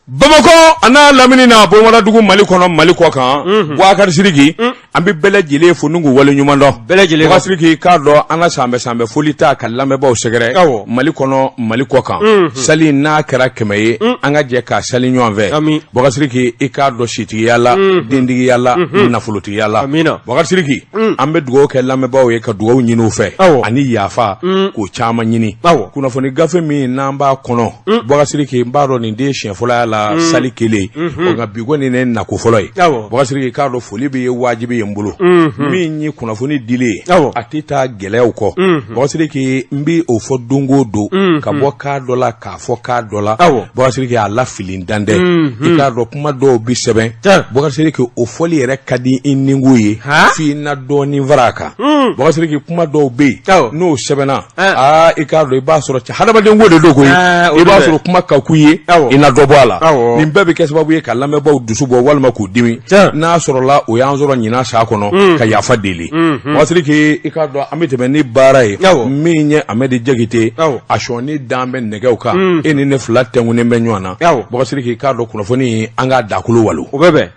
Bamakɔ a n'a lamini na bɔnwaradugu Mali kɔnɔ Mali kɔ kan Bubakari Sidiki an bɛ bɛɛ lajɛlen fo ni k'u waleɲuman dɔn bɛɛ lajɛlen Bubakari Sidiki k'a dɔn an ka sanbɛ sanbɛ foli ta ka lamɛnbaaw sɛgɛrɛ Mali kɔnɔ Mali kɔ kan sali n'a kɛra 100 ye an ka jɛ k'a sali ɲɔgɔn fɛ Bubakari Sidiki i k'a dɔn sitigiya la dentigiya la nafolotigiya la Bubakari Sidiki an bɛ dugawu kɛ lamɛnbaaw ye ka dugawu ɲini u fɛ ani yafa k'o caman ɲini kunnafoni gafe min n'an b'a kɔnɔ Bubakari Sidiki n b'a dɔn nin de siɲɛ fɔlɔ y'a la sali kelen nka bi kɔni ne nako fɔlɔ ye Bubakari Sidiki k'a dɔn foli bɛ ye wajibi ye n bolo min ye kunnafoni dili ye a tɛ taa gɛlɛyaw kɔ Bubakari Sidiki n bɛ o fɔ don o don ka bɔ kan dɔ la k'a fɔ kan dɔ la Bubakari Sidiki a lafili dan tɛ i k'a dɔn kuma dɔw bɛ sɛbɛn Bubakari Sidiki o fɔli yɛrɛ ka di i nikun ye f'i na dɔɔnin fara a kan Bubakari Sidiki kuma dɔw bɛ yen n'o sɛbɛnna aa i k'a dɔn i b'a sɔrɔ hadamaden ko de don koyi i b'a sɔrɔ kuma ka ku ye i na dɔ bɔ a la nin bɛɛ bɛ kɛ sababu ye ka lamɛnbaaw dusu bɔ walima k'u dimi n'a sɔrɔla o y'an sɔrɔ ɲinan sa kɔnɔ ka yafa deli Bubakari Sidiki i k'a dɔn an bɛ tɛmɛ ni baara ye min ye Amɛdi Jakite a sɔɔni dan bɛ nɛgɛw kan e ni ne fila tɛnkunnen bɛ ɲɔgɔn na Bubakari Sidiki i k'a dɔn kunnafoni an k'a dakolo walo o bɛ bɛn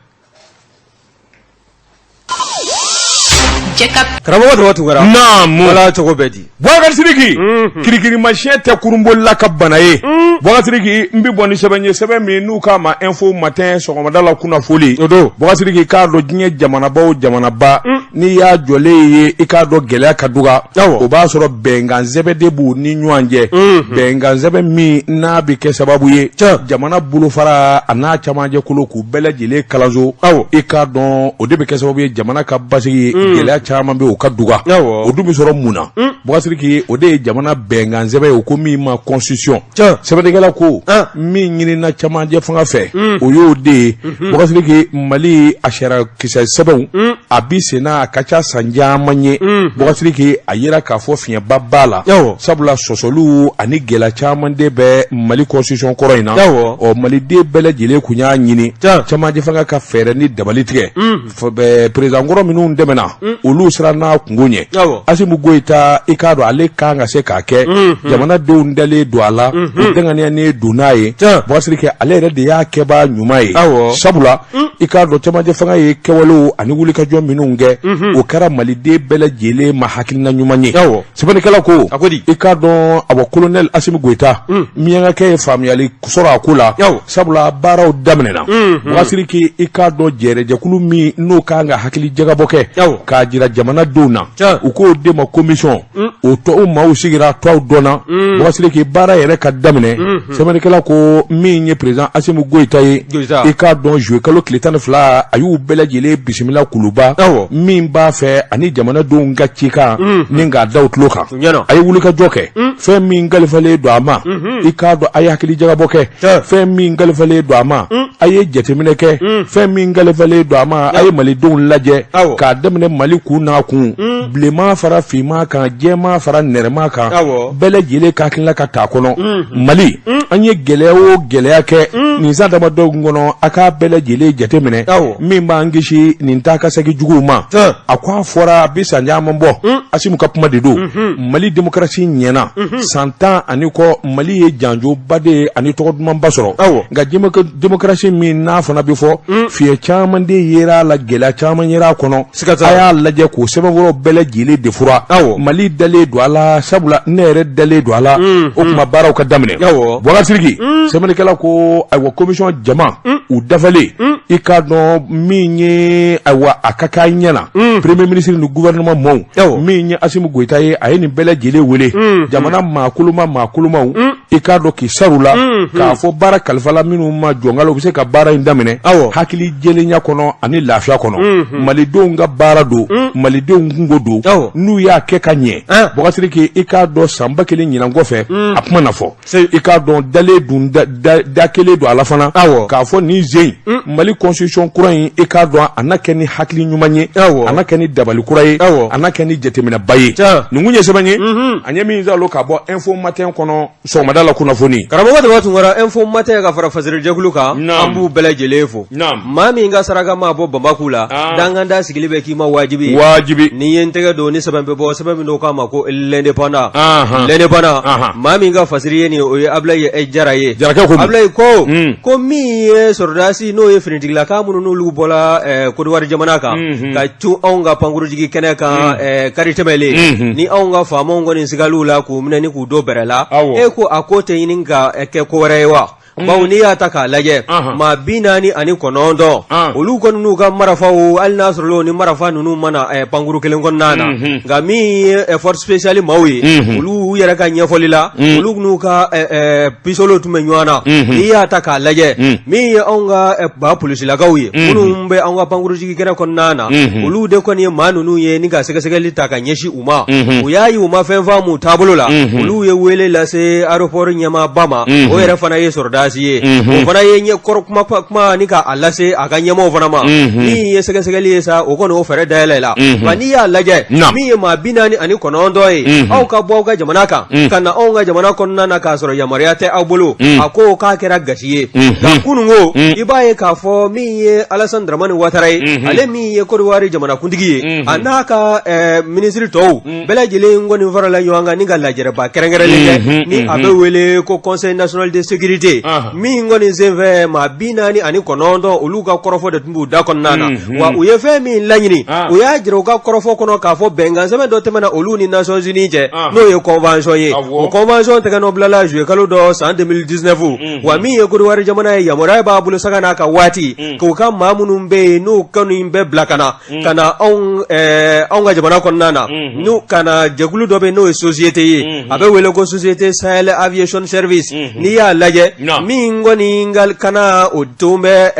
Karamɔgɔ Daba Tunkara naamu wala cogo bɛ di Bubakari Sidiki kirikirimasiyɛn tɛ kurunbolila ka bana ye Bubakari Sidiki n bɛ bɔ ni sɛbɛn ye sɛbɛn min n'u k'a ma Info Matin sɔgɔmada la kunnafoli O don. Bubakari Sidiki k'a dɔn diɲɛ jamanaba o jamanaba n'i y'a jɔlen ye i k'a dɔn gɛlɛya ka duga o b'a sɔrɔ bɛnkan sɛbɛn de b'u ni ɲɔgɔn cɛ bɛnkan sɛbɛn min n'a bɛ kɛ sababu ye jamana bolofara a n'a camancɛ kolo k'u bɛɛ lajɛlen kalanso i k'a dɔn o de bɛ kɛ sababu ye jamana ka basigi gɛlɛya caman bɛ o ka duga o dun bɛ sɔrɔ mun na Bubakari Sidiki o de ye jamana bɛnkan sɛbɛn ye o ko min ma constitution sɛbɛnnikɛla ko min ɲinina camancɛ fanga fɛ o y'o de ye Bubakari Sidiki Mali a sariya kisɛ sɛbɛnw a bi senna a ka ca san caman ye Bubakari Sidiki a yira k'a fɔ fiɲɛba b'a la sabula sɔsɔliw ani gɛlɛya caman de bɛ Mali constitution kɔrɔ in na ɔ maliden bɛɛ lajɛlen kun y'a ɲini camancɛ fanga ka fɛɛrɛ ni dabali tigɛ président kɔrɔ minnu tɛmɛna olu siranna kunko ɲɛ Asimi Goyita i k'a dɔn ale kan ka se k'a kɛ jamanadenw dalen don a la u danganiyanen don n'a ye Bubakari Sidiki ale yɛrɛ de y'a kɛbaa ɲuman ye sabula i k'a dɔn camancɛ fanga ye kɛwalew ani wulikajɔ minnu kɛ o kɛra maliden bɛɛ lajɛlen ma hakilina ɲuman ye sɛbɛnnikɛla ko A ko di? I k'a dɔn awa colonel Asimi Goyita miyankakɛ ye faamuyali sɔrɔ a ko la sabula baaraw daminɛna Bubakari Sidiki i k'a dɔn jɛrɛjɛkulu min n'o kan ka hakili jagabɔ kɛ k'a jira jamanadenw na u k'o de ma commission o tɔw maaw sigira tɔw dɔnna Bubakari Sidiki baara yɛrɛ ka daminɛ sɛbɛnnikɛla ko min ye président Asimi Goyita ye i k'a dɔn juillet kalo tile 12 a y'u bɛɛ lajɛlen bisimila Kuluba min b'a fɛ ani jamanadenw ka cikan ni k'a da u tulo kan a ye wulikajɔ kɛ fɛn min kalifalen don a ma i k'a dɔn a ye hakili jagabɔ kɛ fɛn min kalifalen don a ma a ye jateminɛ kɛ fɛn min kalifalen don a ma a ye malidenw lajɛ k'a daminɛ Mali kun n'a kun bilenman fara finman kan jɛman fara nɛrɛman kan bɛɛ lajɛlen ka hakilina ka t'a kɔnɔ Mali an ye gɛlɛya o gɛlɛya kɛ nin san damadɔ kɔnɔ a k'a bɛɛ lajɛlen jateminɛ min b'an kisi nin taa ka segin juguw ma a ko a fɔra a bɛ san caman bɔ Asimi ka kuma de don Mali démocratie ɲɛna san 10 ani kɔ Mali ye janjoba de ye ani tɔgɔ dumanba sɔrɔ nka démocratie min n'a fana bɛ fɔ fiɲɛ caman de yera a la gɛlɛya caman yera a kɔnɔ a y'a lajɛ k'o sɛbɛnfuraw bɛɛ lajɛlen de fura Mali dalen don a la sabula ne yɛrɛ dalen don a la o tuma baaraw ka daminɛ Bubakari Sidiki sɛbɛnnikɛla ko ayiwa commission jama u dafalen i k'a dɔn min ye ayiwa a ka k'a ɲɛ na premier ministre ni gouvernement mɔɔw min ye Asimi Goyita ye a ye nin bɛɛ lajɛlen wele jamana maa koloma maa kolomaw i k'a dɔn k'i sar'u la k'a fɔ baara kalifala minnu ma jɔnkala u bɛ se ka baara in daminɛ hakili jɛlenya kɔnɔ ani lafiya kɔnɔ malidenw ka baara don malidenw kunko don n'u y'a kɛ ka ɲɛ Bubakari Sidiki i k'a dɔn san 1000 ɲinan kɔfɛ a kuma na fɔ i k'a dɔn dalen dun da kelen don a la fana k'a fɔ nin sen in Mali constitution kura in i k'a dɔn a na kɛ ni hakili ɲuman ye a na kɛ ni dabali kura ye a na kɛ ni jateminɛba ye nin kun ye sɛbɛn ye an ye min zalo ka bɔ Info Matin kɔnɔ sɔgɔmada sɔgɔmada la kunnafoni. Karamɔgɔ Daba Tunkara, Info Matin ka fara fasirijɛkulu kan, an b'u bɛɛ lajɛlen fo. Maa min ka saraka maa bɔ banbaku la, danganda sigili bɛ k'i ma wajibi ye. Wajibi. Ni ye n tɛgɛ don ni sɛbɛn bɛ bɔ, sɛbɛn min n'o k'a ma ko L'Indépendant. L'Indépendant, maa min ka fasiri ye nin ye, o ye Abulayi Jara ye. Jarakɛ ko. Abulayi ko, ko min ye sɔrɔdasi n'o ye finitigilaka minnu n'olu bɔra Kodowari jamana kan, ka cun anw ka pankurujigi kɛnɛ kan kari tɛmɛlen, ni anw ka faamaw kɔni sigal'u la k'u minɛ ni k'u don bɛrɛ la, e ko a ko tɛ ɲini ka kɛ ko wɛrɛ ye wa? Bawo n'i y'a ta k'a lajɛ, maa 49 olu kɔni n'u ka marifaw, hali n'a sɔrɔ ni marifa ninnu ma na pankuru kelen kɔnɔna na, nka min ye force spéciale maaw ye, olu yɛrɛ ka ɲɛfɔli la, olu n'u ka pistoletw tun bɛ ɲɔgɔn na. N'i y'a ta k'a lajɛ, min ye anw ka ba polisilakaw ye minnu bɛ anw ka pankurujigi kɛnɛ kɔnɔna na, olu de kɔni ye maa ninnu ye ni ka sɛgɛsɛgɛli ta ka ɲɛsin u ma. U y'a ye u ma fɛn faamu taabolo la, olu ye wele lase aéroport ɲɛmaaba ma, o yɛrɛ fana ye sɔrɔdasi ye, o fana ye ɲɛ kɔrɔ kuma kuma ni k'a lase a ka ɲɛmaaw fana ma. Min ye sɛgɛsɛgɛli ye sa, o kɔni o fɛɛrɛ dayɛlɛ la. Nka n'i y'a lajɛ, min ye maa 49 ye, aw ka bɔ aw ka jamana kan ka na anw ka jamana kɔnɔna na k'a sɔrɔ yamaruya tɛ aw bolo, a ko k'a kɛra gasi ye. Nka kununko, i b'a ye k'a fɔ min ye Alassane Dramane Ouattara ye, ale min ye Côte d'Ivoire jamanakuntigi ye, a n'a ka minisiri tɔw bɛɛ lajɛlen kɔni farala ɲɔgɔn kan ni ka lajɛrɛba kɛrɛnkɛrɛnlen kɛ ni a bɛ wele ko Conseil national de sécurité, min kɔni senfɛ maa 49 olu ka kɔrɔfɔ de tun b'u da kɔnɔna na. Wa u ye fɛn min laɲini, u y'a jira u ka kɔrɔfɔ kɔnɔ k'a fɔ bɛnkan sɛbɛn dɔ tɛmɛna olu ni Nations Unies cɛ, n'o ye convention ye. O convention tɛgɛnɔ bilala juillet kalo dɔ san 2019. Wa min ye Côte d'Ivoire jamana ye, yamaruya b'a bolo sanga n'a ka waati k'u ka maa minnu bɛ yen n'u kɔni bɛ bila ka na ka na anw ka jamana kɔnɔna na, n'u ka na jɛkulu dɔ bɛ n'o ye société ye, a bɛ wele ko société Sahel Aviation Service. N'i y'a lajɛ, min kɔni ka kana o ton bɛ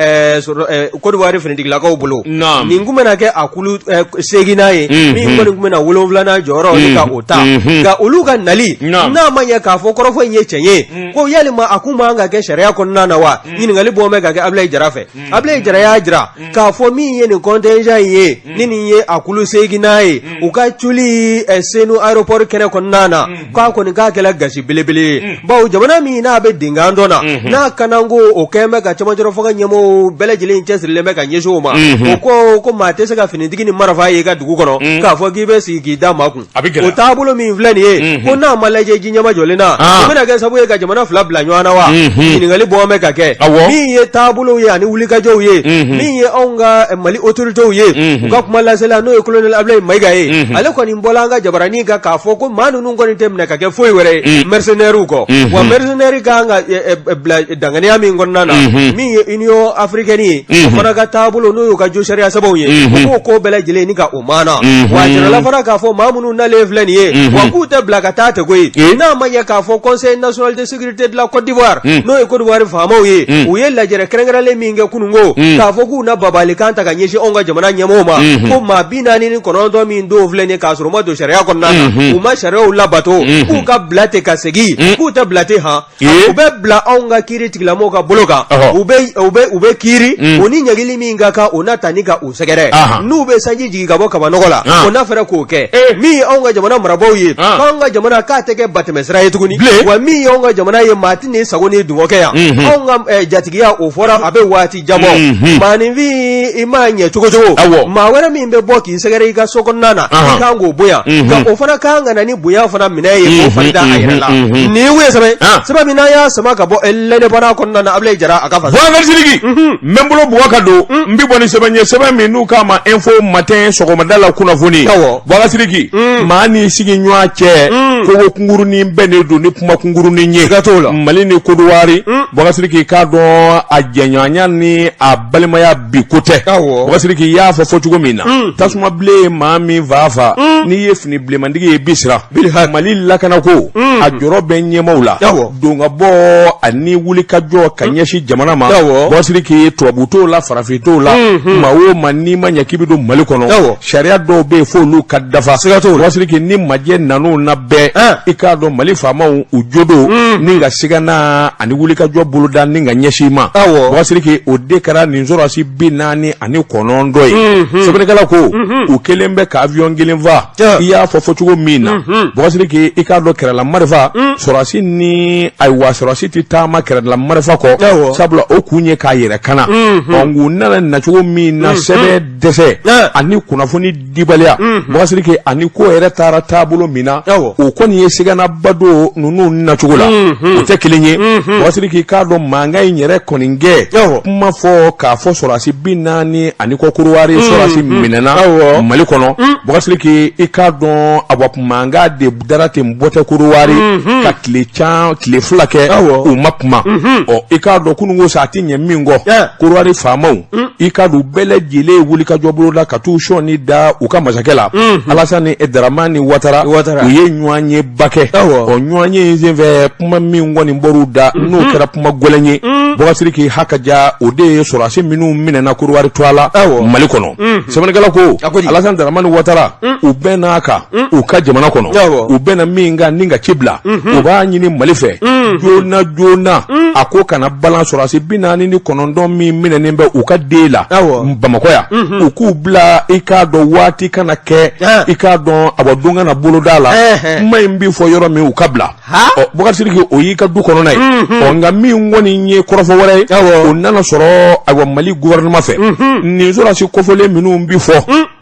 Côte d'Ivoire finitigilakaw bolo, nin tun bɛna kɛ a kulu seeginnan ye, min kɔni tun bɛna wolonwulanan jɔyɔrɔ ni ka o ta. Nka olu ka nali n'a ma ɲɛ k'a fɔ kɔrɔfɔ in ye tiɲɛ ye, ko yalima a kun man ka kɛ sariya kɔnɔna na wa? Ɲininkali bɔ bɛ ka kɛ Abulayi Jara fɛ. Abulayi Jara y'a jira k'a fɔ min ye nin contingent in ye, ni nin ye a kulu seeginnan ye, u ka culi Senu aéroport kɛnɛ kɔnɔna na, k'a kɔni k'a kɛla gasi belebele ye, bawo jamana min n'a bɛ denkan dɔn na, n'a kanako o kɛlen bɛ ka cɛmancɛrɔ fanga ɲɛmɔgɔw bɛɛ lajɛlen cɛsirilen bɛ ka ɲɛsin o ma, o ko maa tɛ se ka finitigi ni marifa ye i ka dugu kɔnɔ k'a fɔ k'i bɛ sigi k'i da makun. A bɛ gɛlɛya. O taabolo min filɛ nin ye, ko n'a ma lajɛ ji ɲɛmajɔlen na, o bɛna kɛ sababu ye ka jamana fila bila ɲɔgɔn na wa? Ɲininkali bɔ bɛ ka kɛ. Min ye taabolow ye ani wulikajɔw ye, min ye anw ka Mali autorités ye, u ka kuma lasela n'o ye colonel Abulayi Mayiga ye, ale kɔni bɔla an ka jabaranin kan k'a fɔ ko maa ninnu kɔni tɛ minɛ ka kɛ foyi wɛrɛ ye mercenaires kɔ. Wa mercenaire ka kan ka bila danganiya min kɔnɔna na, min ye Union africaine ye, o fana ka taabolo n'o y'u ka jo sariya sɛbɛnw ye, u b'o ko bɛɛ lajɛlen ni ka o maana. Wa a jirala fana k'a fɔ maa minnu nalen filɛ nin ye, wa k'u tɛ bila ka taa ten koyi, n'a ma ɲɛ k'a fɔ Conseil national de sécurité de la Côte d'Ivoire, n'o ye Côte d'Ivoire faamaw ye, u ye lajɛrɛ kɛrɛnkɛrɛnlen min kɛ kununko, k'a fɔ k'u na babalikan ta ka ɲɛsin anw ka jamana ɲɛmɔgɔw ma, ko maa 49 min don filɛ nin ye k'a sɔrɔ u ma don sariya kɔnɔna na, u ma sariyaw labato, k'u ka bila ten ka segin, k'u tɛ bila ten han, u bɛ bila anw ka kiiri tigilamɔgɔw ka bolo kan, u bɛ kiiri, u ni ɲangili min ka kan o na ta ni ka u sɛgɛrɛ, n'u bɛ sanji jigin ka bɔ kabanɔgɔ la, o na fɛɛrɛ k'o kɛ. Min ye anw ka jamana marabaaw ye, k'anw ka jamana k'a tɛ kɛ batɛmɛsira ye tuguni, wa min ye anw ka jamana ye, maa tɛ n'i sago n'i dungɔ kɛ yan, anw ka jatigiya o fɔra a bɛ waati jan bɔ. Maaninfin i m'a ɲɛ cogo cogo, maa wɛrɛ min bɛ bɔ k'i sɛgɛrɛ i ka so kɔnɔna na, i kan k'o bonya, nka o fana kan ka na ni bonya fana minɛ ye k'o fari da a yɛrɛ la. Nin ye sɛbɛn sɛbɛn min n'an y'a sama ka bɔ L'Indépendant kɔnɔna na, Abulayi Jara a ka fasa. Boubacar Sidiki, n bɛ n bolo bugɔ ka don, n bɛ bɔ ni sɛbɛn ye, sɛbɛn min n'u k'a ma Info Matin sɔgɔmada la kunnafoni. Boubacar Sidiki, maa n'i sigiɲɔgɔn cɛ, kogo kunkurunin bɛnnen don ni kuma kunkurunin ye. Siga t'o la. Mali ni Kodowari, Boubacar Sidiki k'a dɔn a jɛɲɔgɔnya ni a balimaya bi ko tɛ. Boubacar Sidiki, i y'a fɔ fɔ cogo min na, tasuma bilen ye maa min fa fa, n'i ye fini bilenmantigi ye bi siran. Mali lakanako a jɔrɔ bɛ ɲɛmaaw la, don ka bɔ ani Ani wulikajɔ ka ɲɛsin jamana ma, Bubakari Sidiki, tubabu t'o la, farafin t'o la, maa o maa n'i ma ɲɛ k'i bɛ don Mali kɔnɔ, sariya dɔw bɛ yen f'olu ka dafa. Siga t'o la. Bubakari Sidiki, ni majɛ nan'o na bɛɛ, i k'a dɔn Mali faamaw u jo don ni ka sigana ani wulikajɔ boloda ni ka ɲɛsin ma. Bubakari Sidiki, o de kɛra nin sɔrɔdasi 49 ye. Sɛbɛnnikɛla ko u kɛlen bɛ ka avion kelen fa. I y'a fɔ fɔcogo min na, Bubakari Sidiki, i k'a dɔn kɛlɛla marifa sɔrɔdasi ni, ayiwa, sɔrɔdasi tɛ taama kɛlɛla marifa kɔ, sabula o kun ye k'a yɛrɛ kana. Ɔ, u nana nacogo min na, sɛbɛn dɛsɛ ani kunnafoni dibaliya, Bubakari Sidiki, ani ko yɛrɛ taara taabolo min na, o kɔni ye siganaba don ninnu nacogo la. O tɛ kelen ye. Bubakari Sidiki, i k'a dɔn mankan in yɛrɛ kɔni kɛ kuma fɔ k'a fɔ sɔrɔdasi 40 ani kɔ Korowari sɔrɔdasi minɛna Mali kɔnɔ. Bubakari Sidiki, i k'a dɔn awa mankan de dara ten bɔ tɛ Korowari ka tile can tile 2 kɛ u ma kuma. Ɔ, i k'a dɔn kununko sa a tɛ ɲɛ min kɔ, Korowari faamaw, i k'a dɔn u bɛɛ lajɛlen ye wulikajɔ boloda ka t'u sɔnni da u ka masakɛ la, Alasani Daramani Watara. U ye ɲɔgɔn ye ba kɛ. Ɔ, ɲɔgɔn ye in senfɛ, kuma min kɔni bɔr'u da, n'o kɛra kuma gɛlɛn ye, Bubakari Sidiki, haka ja, o de ye sɔrɔdasi minnu minɛna Korowari tɔgɔ la Mali kɔnɔ. Sɛbɛnnikɛla ko Alasani Daramani Watara, u bɛn'a kan u ka jamana kɔnɔ, u bɛnna min kan ni ka ci bila, u b'a ɲini Mali fɛ joona joona a ko kana balan sɔrɔdasi 49 min minɛnen bɛ u ka den la Bamakɔ yan, u k'u bila. I k'a dɔn waati kana kɛ, i k'a dɔn awa don kana boloda la, kuma in bɛ fɔ yɔrɔ min, u ka bila. Ɔ, Bubakari Sidiki, o y'i ka du kɔnɔna ye. Ɔ, nka min kɔni ye kɔrɔfɔ wɛrɛ ye, o nana sɔrɔ ayiwa Mali gouvernement fɛ, nin sɔrɔdasi kofɔlen minnu bi fɔ,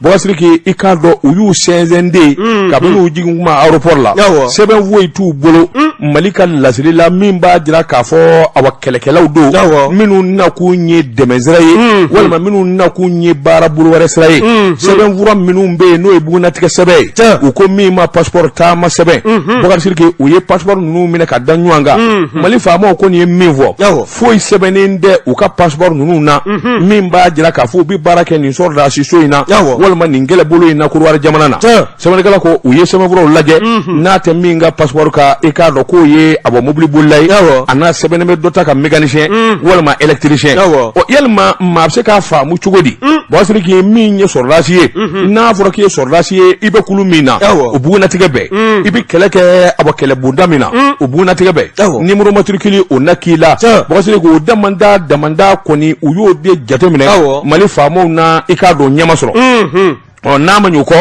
Bubakari Sidiki, i k'a dɔn u y'u sɛnsɛn de kabini u jigin kuma aéroport la, sɛbɛn foyi t'u bolo Mali ka laseli la min b'a jira k'a fɔ awa kɛlɛkɛlaw don minnu nakun ye dɛmɛ sira ye walima minnu nakun ye baara bolo wɛrɛ sira ye. Sɛbɛnfura minnu bɛ yen, n'o ye bugunnatigɛ sɛbɛn ye, u ko min ma passeport, taama sɛbɛn, Bubakari Sidiki, u ye passeport ninnu minɛ ka da ɲɔgɔn kan. Mali faamaw kɔni ye min fɔ, foyi sɛbɛnnen tɛ u ka passeport ninnu na min b'a jira k'a fɔ u bɛ baara kɛ nin sɔrɔdasi so in na walima nin kɛlɛbolo in na Korowari jamana na. Sɛbɛnnikɛla ko u ye sɛbɛnfuraw lajɛ, n'a tɛ min ka passeport kan, i k'a dɔn k'o ye a bɔ mobili bolila ye, a n'a sɛbɛnnen bɛ dɔ ta ka mécanicien walima électricien. Ɔ, yalima maa bɛ se k'a faamu cogo di, Bubakari Sidiki, min ye sɔrɔdasi ye, n'a fɔra k'i ye sɔrɔdasi ye, i bɛ kulu min na, o bugunnatigɛ bɛɛ, i bɛ kɛlɛ kɛ a bɔ kɛlɛbonda min na, o bugunnatigɛ bɛɛ, numéro matricule o na k'i la, Bubakari Sidiki, o damanda damanda kɔni, u y'o de jateminɛ Mali faamaw na, i k'a dɔn ɲɛma sɔrɔ. Ɔ, n'a ma ɲɛ o kɔ,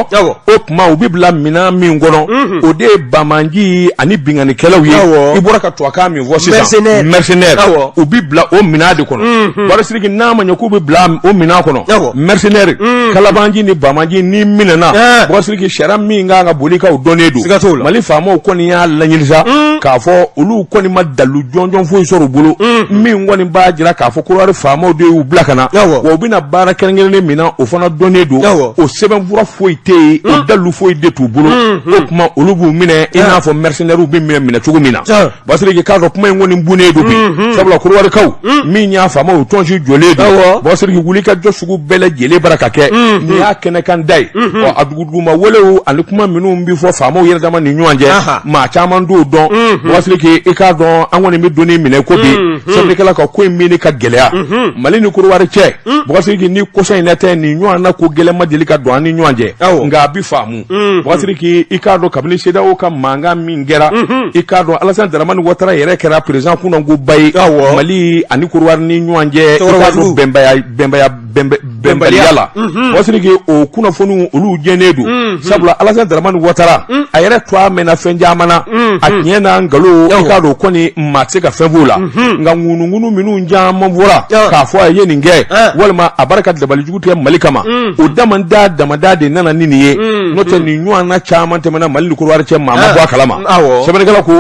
o tuma u bɛ bila minɛn min kɔnɔ, o de ye banbaanci ani binkannikɛlaw ye. I bɔra ka tubabukan min fɔ sisan, mercenaire, u bɛ bila o minɛn de kɔnɔ. Bubakari Sidiki, n'a ma ɲɛ k'u bɛ bila o minɛn kɔnɔ, mercenaire, kalabanci ni banbaanci, n'i minɛna, Bubakari Sidiki, sariya min kan ka boli kan, o dɔnnen don. Mali faamaw kɔni y'a laɲini sa k'a fɔ olu kɔni ma dalu jɔnjɔn foyi sɔrɔ u bolo min kɔni b'a jira k'a fɔ Korowari faamaw de y'u bila ka na, wa u bɛna baara kɛrɛnkɛrɛnnen min na, o fana dɔnnen don. O sɛbɛnfura foyi tɛ yen, o dalu foyi de t'u bolo. O tuma olu b'u minɛ i n'a fɔ mercenaires bɛ minɛ cogo min na. Bubakari Sidiki, k'a dɔn kuma in kɔni bunnen don bi, sabula Korowarikaw min y'a faamaw, o tɔnsi jɔlen don. Bubakari Sidiki, wuli ka jɔ sugu bɛɛ lajɛlen bara ka kɛ nin y'a kɛnɛkan da ye. Ɔ, a duguduguma welew ani kuma minnu bɛ fɔ faamaw yɛrɛ dama ni ɲɔgɔn cɛ, maa caman t'o dɔn. Bubakari Sidiki, i k'a dɔn an kɔni bɛ don min ko bi, sɛbɛnnikɛla ka ko in min ka gɛlɛya Mali ni Korowari cɛ, Bubakari Sidiki, ni kɔsa in na tɛ, nin ɲɔgɔn na ko gɛlɛn ma deli ka don an ni ɲɔgɔn cɛ, nka a bɛ faamu. Bubakari Sidiki, i k'a dɔn kabini CEDEAO ka mankan min kɛra, i k'a dɔn Alassane Dramane Ouattara yɛrɛ kɛra président kunnakoba ye Mali ani Korowari ni ɲɔgɔn cɛ, i k'a dɔn bɛnbaliya la. Bubakari Sidiki, o kunnafoniw olu jɛnen don, sabula Alassane Dramane Ouattara a yɛrɛ to a mɛnna fɛn caman na, a tiɲɛ n'a nkalon, i k'a dɔn kɔni maa tɛ se ka fɛn f'o la. Nka ŋunuŋunu minnu caman fɔra k'a fɔ a ye nin kɛ walima a barika dabalijugu tigɛ Mali kama, o damanda damanda de nana ni nin ye. N'o tɛ, nin ɲɔgɔn na caman tɛmɛna Mali ni Korowari cɛ, maa ma bɔ a kalama. Sɛbɛnnikɛla ko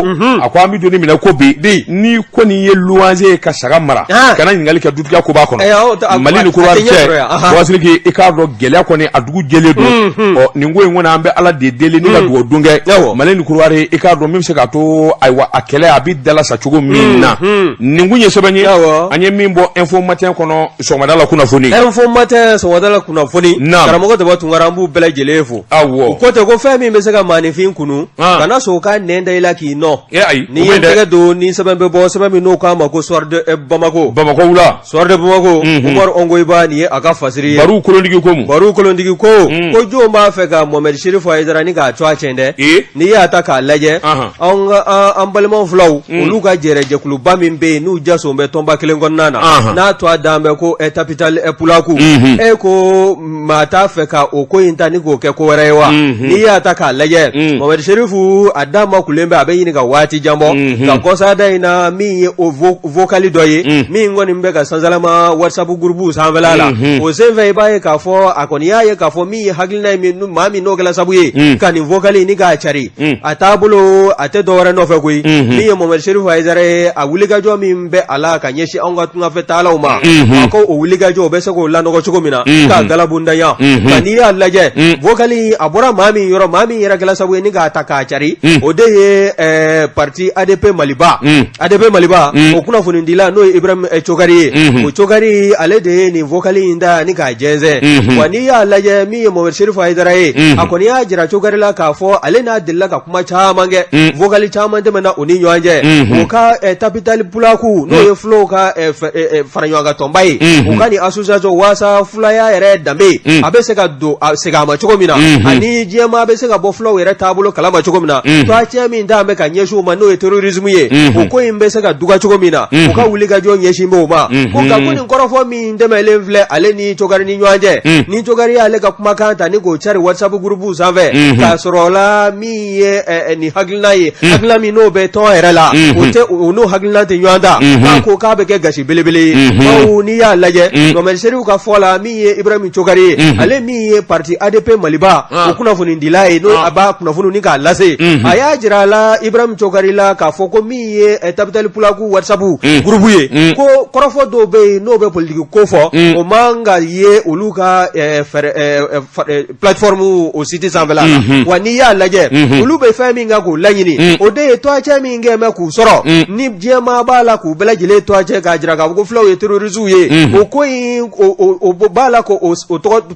a ko an bɛ don min na ko bi, n'i kɔni ye luwanze ye ka saga mara, kana ɲininkali kɛ dutigiya ko b'a kɔnɔ. Mali ni Korowari cɛ. Boubacar Sidiki, i k'a dɔn gɛlɛya kɔni a dugu jɛlen don. Ɔ, nin ko in kɔni, an bɛ Ala de deli ni ka dugawu don kɛ Mali ni Kɔdiwari, i k'a dɔn min bɛ se k'a to, ayiwa, a kɛlɛ a bɛ dalasa cogo min na. Nin kun ye sɛbɛn ye an ye min bɔ Info Matin kɔnɔ sɔgɔmada la kunnafoni. Info Matin sɔgɔmada la kunnafoni. Karamɔgɔ Daba Tunkara, an b'u bɛɛ lajɛlen fo. Awɔ. U ko ten ko fɛn min bɛ se ka maaninfin kunu, kana sɔn o ka nɛn da i la k'i nɔ. Ayi. Ni ye tɛgɛ don ni sɛbɛn bɛ bɔ, sɛbɛn min n'o k'a ma ko Soir de Bamako. Bamakɔ wula. Soir de Bamako, Umaru Ongoyiba, nin ye a ka fasiri ye. Baro kolontigi ko mun? Baro kolontigi ko ko jɔn b'a fɛ ka Mohamed Chérif Haïdara ni k'a tɔgɔ tiɲɛ dɛ. N'i y'a ta k'a lajɛ, an balima fulaw, olu ka jɛrɛjɛkuluba min bɛ yen, n'u jason bɛ tɔnba kelen kɔnɔna na, n'a tɔgɔ dan bɛ ko Tabital Pulaku, e ko maa t'a fɛ ka o ko in ta ni k'o kɛ ko wɛrɛ ye wa? N'i y'a ta k'a lajɛ, Mohamed Chérif a da makulen bɛ, a bɛ ɲini ka waati jan bɔ ka kɔsada in na, min ye o vocal dɔ ye min kɔni bɛ ka sansalama WhatsApp groupe sanfɛla la. O senfɛ, i b'a ye k'a fɔ a kɔni y'a ye k'a fɔ min ye hakilina ye, min maa min n'o kɛla sabu ye ka nin vocal ni k'a cari, a taabolo a tɛ dɔwɛrɛ nɔfɛ koyi. Min ye Mohamed Chérif Haïdara ye, a wulikajɔ min bɛ a la ka ɲɛsin anw ka tungafɛ taalaw ma, a ko o wulikajɔ o bɛ se k'o lanɔgɔ cogo min na k'a galabundanya. Nka n'i y'a lajɛ, vocal a bɔra maa min yɔrɔ, maa min yɛrɛ kɛla sabu ye ni k'a ta k'a cari, o de ye parti ADP Maliba. ADP Maliba, o kunnafonidila n'o ye Ibrahim Cokari ye, o Cokari, ale de ye nin vocal in ta ni k'a jɛnsɛn. Wa n'i y'a lajɛ, min ye Mohamed Chérif Haïdara ye, a kɔni y'a jira Cokari la k'a fɔ ale n'a delila ka kuma caman kɛ, vocal caman tɛmɛna u ni ɲɔgɔn cɛ. O ka Tabital Pulaku, n'o ye fulaw ka faraɲɔgɔnkan tɔnba ye, u ka nin association waasa fulaya yɛrɛ danbe a bɛ se ka don a segin a ma cogo min na, ani diɲɛmaa bɛ se ka bɔ fulaw yɛrɛ taabolo kalama cogo min na, tɔgɔcɛn min t'an bɛ ka ɲɛsin u ma, n'o ye terrorisme ye, o ko in bɛ se ka duga cogo min na, u ka wulikajɔ ɲɛsin b'o ma. Ko nka ko nin kɔrɔfɔ min tɛmɛlen filɛ ale ni Cokari ni ɲɔgɔn cɛ, ni Cokari y'ale ka kumakan ta ni k'o cari WhatsApp groupe sanfɛ, k'a sɔrɔ o la min ye nin hakilina ye, hakilina min n'o bɛ tɔn yɛrɛ la, o tɛ, o n'o hakilina tɛ ɲɔgɔn ta, k'a ko k'a bɛ kɛ gasi belebele ye. Bawo n'i y'a lajɛ, Mohamed Chérif ka fɔ la, min ye Ibrahim Cokari ye, ale min ye parti ADP Maliba o kunnafonidila ye, n'o a b'a kunnafoni ni k'a lase, a y'a jira a la, Ibrahim Cokari la, k'a fɔ ko min ye Tabital Pulaku WhatsApp groupe ye, ko kɔrɔfɔ dɔw bɛ yen n'o bɛ politiki ko fɔ, o man ka ye olu ka plateforme o site sanfɛla la. Wa n'i y'a lajɛ, olu bɛ fɛn min kan k'o laɲini, o de ye tɔgɔcɛn min kɛ bɛ k'u sɔrɔ, ni diɲɛmaa b'a la k'u bɛɛ lajɛlen tɔgɔcɛn k'a jira k'a fɔ ko fulaw ye terroristes ye, o ko in o b'a la k'o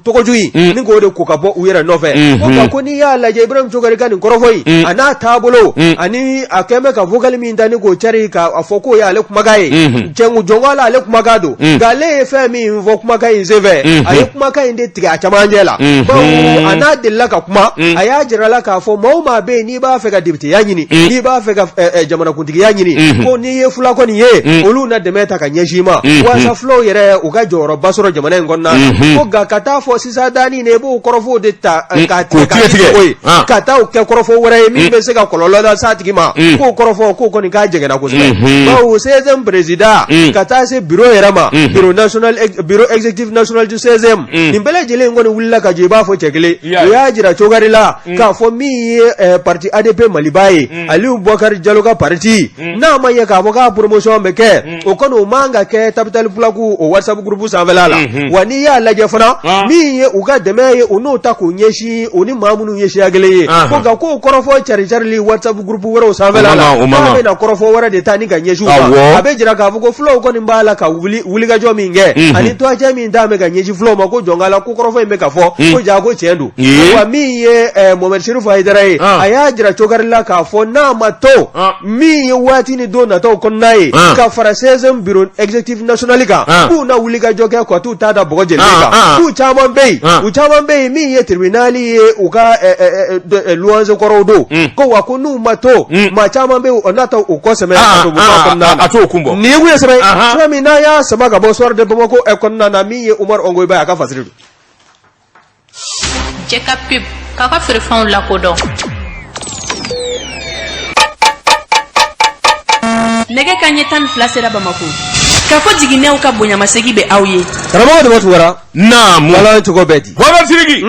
tɔgɔju in ni k'o de ko ka bɔ u yɛrɛ nɔfɛ. Ko nka ko n'i y'a lajɛ, Ibrahim Cokari ka nin kɔrɔfɔ in, a n'a taabolo, ani a kɛn bɛ ka vocal min ta ni k'o cari k'a fɔ k'o y'ale kumakan ye, jɛngu jɔnko la ale kumakan don, nka ale ye fɛn min fɔ kumakan in senfɛ, a ye kumakan in de tigɛ a camancɛ la, bawo a n'a delila ka kuma, a y'a jira la k'a fɔ maa o maa bɛ yen n'i b'a fɛ ka députéya ɲini, n'i b'a fɛ ka jamanakuntigiya ɲini, ko n'i ye fula kɔni ye, olu na dɛmɛ ta ka ɲɛsin i ma walasa fulaw yɛrɛ u ka jɔyɔrɔba sɔrɔ jamana in kɔnɔna na. Ko nka ka taa fɔ sisan danni na, i b'o kɔrɔfɔw de ta k'a tigɛ k'a tigɛ ye, ka taa o kɛ kɔrɔfɔ wɛrɛ ye min bɛ se ka kɔlɔlɔ lase a tigi ma, k'o kɔrɔfɔ k'o kɔni k'a jɛngɛnna kosɛbɛ, bawo CSM président ka taa se bureau yɛrɛ ma, bureau national, bureau exécutif national du CSM, nin bɛɛ lajɛlen kɔni wulila ka jɔ i b'a fɔ cɛ kelen. U y'a jira Cokari la k'a fɔ min ye parti ADP Maliba ye, Aliyu Bɔkari Jalo ka parti, n'a ma ɲɛ k'a fɔ k'a promotion bɛ kɛ, o kɔni o man ka kɛ Tabital Pulaku o WhatsApp groupe sanfɛla la. Wa n'i y'a lajɛ fana, min ye u ka dɛmɛ ye, u n'o ta k'o ɲɛsin u ni maa minnu ye siya kelen ye, ko nka k'o kɔrɔfɔ cari carili WhatsApp groupe wɛrɛw sanfɛla la, k'a bɛna kɔrɔfɔ wɛrɛ de ta ni ka ɲɛsin u ma, a bɛ jira k'a fɔ ko fulaw kɔni b'a la ka wuli wulikajɔ min kɛ, ani tɔgɔcɛ min ta bɛ ka ɲɛsin fulaw ma, ko jɔn la ko kɔrɔfɔ in bɛ ka fɔ ko ja ko tiɲɛ don. Wa min ye Mohamed Chérif Haïdara ye, a y'a jira Cokari la k'a fɔ n'a ma to min ye waati ni don nataw kɔnɔna ye, ka fara CSM bureau exécutif national kan, k'u na wulikajɔ kɛ ka t'u ta da bɔgɔ jeni kan, k'u caman bɛ yen, u caman bɛ yen min ye tribunal ye u ka luwanse kɔrɔw don, ko wa ko n'u ma to, maa caman bɛ yen o n'a ta u kɔ sɛmɛ kɔnɔna na. A t'o kun bɔ. Nin ye kun ye sɛbɛn sɛbɛn min n'a y'a sama ka bɔ Soir de Bamako kɔnɔna na, min ye Umaru Ongoyiba ye, a ka fasiri don. Jɛ ka pub k'aw ka feerefɛnw lakodɔn. Nɛgɛ kanɲɛ 12 sera Bamakɔ. Kako jiginɛw ka bonyamasegin bɛ aw ye. Karamɔgɔ Daba Tunkara. Naamu. Ala cogo bɛɛ di. Bɔbɔ Sidiki.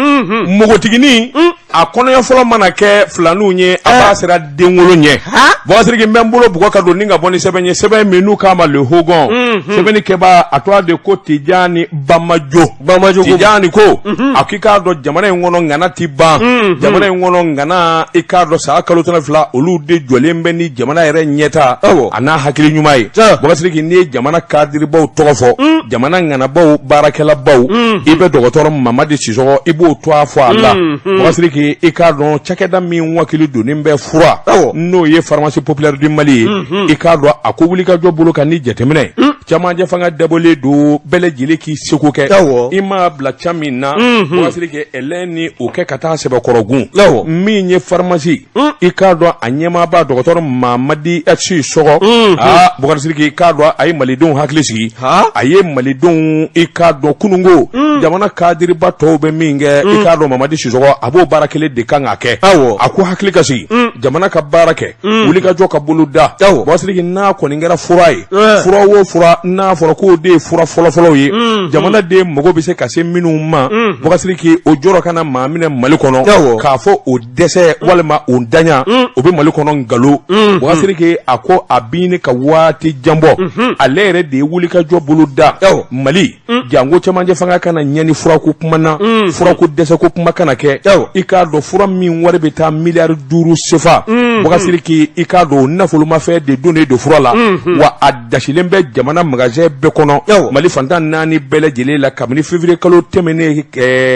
Npogotiginin. A kɔnɔɲɛ fɔlɔ mana kɛ filaninw ye, a b'a siran denwolo ɲɛ. Bubakari Sidiki, n bɛ n bolo bugɔ ka don ni ka bɔ ni sɛbɛn ye, sɛbɛn min n'u k'a ma Le Hogon. Sɛbɛnni kɛbaa a tɔgɔ de ko Tijani Bamajo. Bamajo. Tijani ko a k'i k'a dɔn jamana in kɔnɔ ŋana ti ban. Jamana in kɔnɔ ŋana, i k'a dɔn san kalo 12, olu de jɔlen bɛ ni jamana yɛrɛ ɲɛta a n'a hakili ɲuman ye. Bubakari Sidiki, n'i ye jamana kadiribaw tɔgɔ fɔ, jamana ŋanabaw, baarakɛlabaw, i bɛ dɔgɔtɔrɔ Mamadi Sisɔgɔ, i b'o tɔgɔ fɔ a la. Bubakari Sidiki, i k'a dɔn cakɛda min wakili donnen bɛ fura, n'o ye Pharmacie Populaire du Mali ye, i k'a dɔn a ko wulikajɔ bolo kan ni jateminɛ camancɛ fanga dabɔlen don bɛɛ lajɛlen k'i seko kɛ. I m'a bila ca min na, Bubakari Sidiki, ɛlɛn ni o kɛ ka taa sɛbɛkɔrɔgun min ye pharmacie, i k'a dɔn a ɲɛmaaba dɔgɔtɔrɔ Mamadi Sisɔgɔ. Aa, Bubakari Sidiki, i k'a dɔn a ye malidenw hakili sigi, a ye malidenw, i k'a dɔn kununko jamana kadiriba tɔw bɛ min kɛ, i k'a dɔn Mamadi Sisɔgɔ a b'o baara kelen de kan ka kɛ. A ko hakili ka sigi, jamana ka baara kɛ, wulikajɔ ka bolo da. Bubakari Sidiki, n'a kɔni kɛra fura ye, fura o fura n'a fɔra k'o de ye fura fɔlɔfɔlɔw ye, jamanaden mago bɛ se ka se minnu ma, Bubakari Sidiki, o jɔrɔ kana maa minɛ Mali kɔnɔ k'a fɔ o dɛsɛ walima o daɲa o bɛ Mali kɔnɔ. Nkalon. Bubakari Sidiki, a ko a bi ɲini ka waati jan bɔ, ale yɛrɛ de ye wulikajɔ bolo da Mali janko cɛmancɛ fanga kana ɲɛni furako kuma na, furako dɛsɛko kuma kana kɛ. I k'a dɔn fura min wari bɛ taa miliyari 5 sefa, Bubakari Sidiki, i k'a dɔn o nafolomafɛn de donnen don fura la, wa a dasilen bɛ jamana magasin bɛɛ kɔnɔ Mali fan 14 bɛɛ lajɛlen la kabini février kalo tɛmɛnen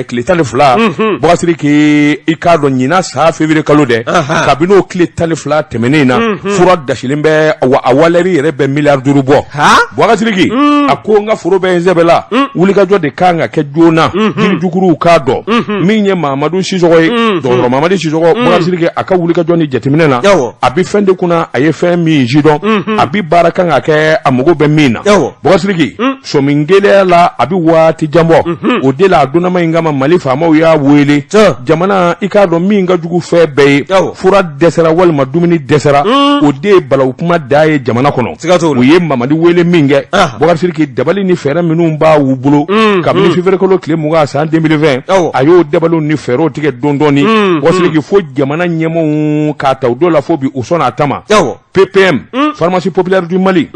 tile 12. Bubakari Sidiki, i k'a dɔn ɲinan san février kalo dɛ, kabini o tile 12 tɛmɛnen na, fura dasilen bɛ, wa a valeur yɛrɛ bɛ miliyari 5 bɔ. Bubakari Sidiki, a ko n ka foro bɛ n sɛbɛ la, wulikajɔ de kan ka kɛ joona. Jirijukuruw k'a dɔn min ye Mamadu Sisɔgɔ ye, dɔgɔtɔrɔ Mamadu Sisɔgɔ. Bubakari Sidiki, a ka wulikajɔ ni jateminɛ na, a bɛ fɛn de kunna, a ye fɛn min sidɔn, a bɛ baara kan ka kɛ, a mago bɛ min na. Bubakari Sidiki, sɔmi gɛlɛya la, a bɛ waati jan bɔ o de la. A donnama in kama, Mali faamaw y'a wele jamana, i k'a dɔn min ka jugu fɛn bɛɛ ye, fura dɛsɛra walima dumuni dɛsɛra, o de ye balawu kuma da ye jamana kɔnɔ. U ye Mamadi wele min kɛ, Bubakari Sidiki, dabali ni fɛɛrɛ minnu b'a bolo kabini février kalo tile 20 san 2020, a y'o dabaliw ni fɛɛrɛw tigɛ dɔɔni dɔɔni. Bubakari Sidiki, fo jamana ɲɛmaaw k'a ta o don la fo bi, u sɔnna a ta ma. PPM, Pharmacie Populaire du Mali,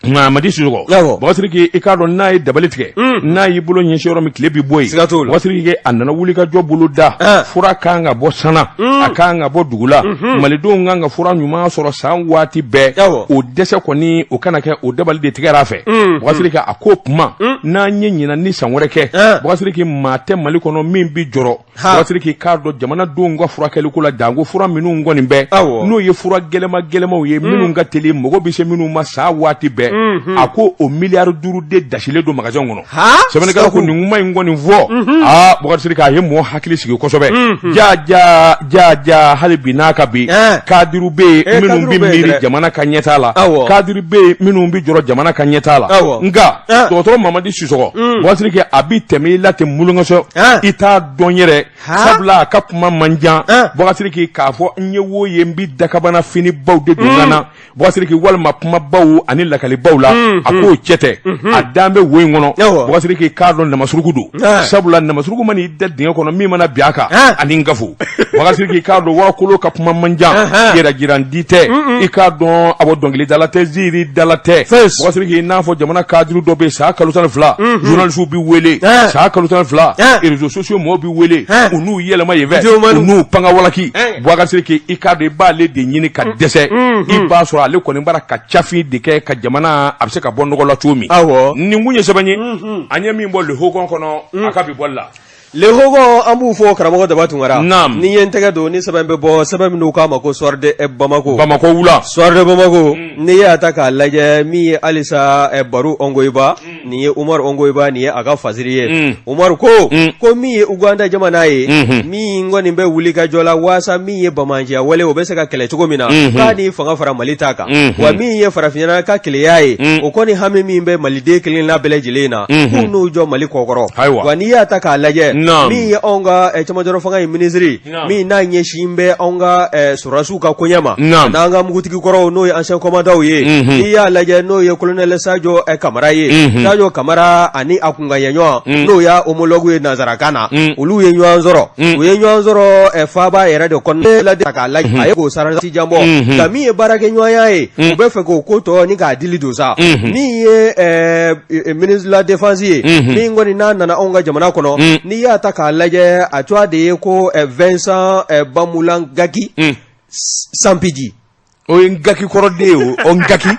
Mamadi Sisɔgɔ, Bubakari Sidiki, i k'a dɔn n'a ye dabali tigɛ, n'a y'i bolo ɲɛsin yɔrɔ min, tile bi bɔ yen. Bubakari Sidiki, a nana wulikajɔ bolo da, fura kan ka bɔ sanna, a kan ka bɔ dugu la, malidenw kan ka fura ɲuman sɔrɔ san waati bɛɛ, o dɛsɛ kɔni o kana kɛ. O dabali de tigɛra a fɛ. Bubakari Sidiki, a ko kuma n'an ye ɲinan ni san wɛrɛ kɛ, Bubakari Sidiki, maa tɛ Mali kɔnɔ min bi jɔrɔ. Bubakari Sidiki k'a dɔn jamanadenw ka furakɛliko la, janko fura minnu kɔni bɛ, n'o ye fura gɛlɛma gɛlɛmaw ye, minnu ka teli, mɔgɔ bɛ se minnu ma san waati bɛɛ, a ko o miliyari 5 de dasilen don magasin kɔnɔ. Sɛbɛnnikɛla ko nin kuma in kɔni fɔ, aa, Bubakari Sidiki, a ye mɔgɔ hakili sigi kosɛbɛ. Ja ja ja ja, hali bi n'a ka bi, kadiriw bɛ yen minnu bɛ miiri jamana ka ɲɛtaa la, kadiri bɛ yen minnu bɛ jɔrɔ jamana ka ɲɛtaa la. Nka dɔgɔtɔrɔ Mamadi Sisɔgɔ, Bubakari Sidiki, a bɛ tɛmɛ i la ten mulungasɔ, i t'a dɔn yɛrɛ, sabula a ka kuma man jan. Bubakari Sidiki, k'a fɔ n ye wo ye, n bɛ dakabana fini baw de don n na, Bubakari Sidiki, walima kumabaw ani lakalibaw la, a k'o cɛ tɛ, a dan bɛ wo in kɔnɔ. Bubakari Sidiki k'a dɔn namasuruku don, sabula namasuruku man'i da dingɛ kɔnɔ, min mana bin a kan ani n gafo. Bubakari Sidiki k'a dɔn warakolo ka kuma man jan, yɛrɛ jirandi tɛ, i k'a dɔn a bɔ dɔnkilidala tɛ, ziiri dala tɛ. Bubakari Sidiki, i n'a fɔ jamana kadiri dɔ bɛ yen, san kalo 12 journaliste bɛ wele, san kalo 12 réseaux sociaux mɔgɔw bɛ wele, u n'u yɛlɛma yen fɛ, u n'u panga walaki. Bubakari Sidiki, i k'a dɔn i b'ale de ɲini ka dɛsɛ, i b'a sɔrɔ ale kɔni bara ka cafin de kɛ ka jamana a bɛ se ka bɔ nɔgɔ la cogo min. Nin kun ye sɛbɛn ye, an ye min bɔ Le Hogon kɔnɔ a ka bi bɔli la. Le Hogon, an b'u fo karamɔgɔ Daba Tunkara. Ni ye n tɛgɛ don ni sɛbɛn bɛ bɔ, sɛbɛn min n'u k'a ma ko Soir de Bamako. Bamako wula. Soir de Bamako, n'i y'a ta k'a lajɛ, min ye halisa Baru Ongoyiba, nin ye Umaru Ongoyiba, nin ye a ka fasiri ye. Umaru ko ko min ye Uganda jamana ye, min kɔni bɛ wuli ka jɔ la waasa min ye banbaanciya wale o bɛ se ka kɛlɛ cogo min na, k'a ni fanga fara Mali ta kan, wa min ye farafinna ka kelenya ye, o kɔni hami min bɛ maliden kelenna bɛɛ lajɛlen na, k'u n'u jɔ Mali kɔkɔrɔ. Wa n'i y'a ta k'a lajɛ, Min ye anw ka cɛmancɛrɔ fanga ye minisiri min n'a ɲɛsin bɛ anw ka sɔrɔdasiw ka koɲɛ ma n'an ka mugutigi kɔrɔw n'o ye ancien commandantw ye n'i y'a lajɛ n'o ye colonel Sajo Kamara ye Sajo Kamara ani a kunkanɲɛɲɔgɔn n'o y'a homologue ye nansarakan na olu ye ɲɔgɔn sɔrɔ u ye ɲɔgɔn sɔrɔ faaba yɛrɛ de kɔnɔ la k'a lajɛ a ye k'o sarati jan bɔ nka min ye baarakɛɲɔgɔnya ye u bɛ fɛ k'o ko tɔ ni k'a dili don sa min ye ministre de la défense ye min kɔni n'a nana anw ka jamana kɔnɔ n'i y'a ta k'a lajɛ a tɔgɔ de ye ko Vincent Bamulangaki Sampiji o ye Ngaki kɔrɔden ye o Ngaki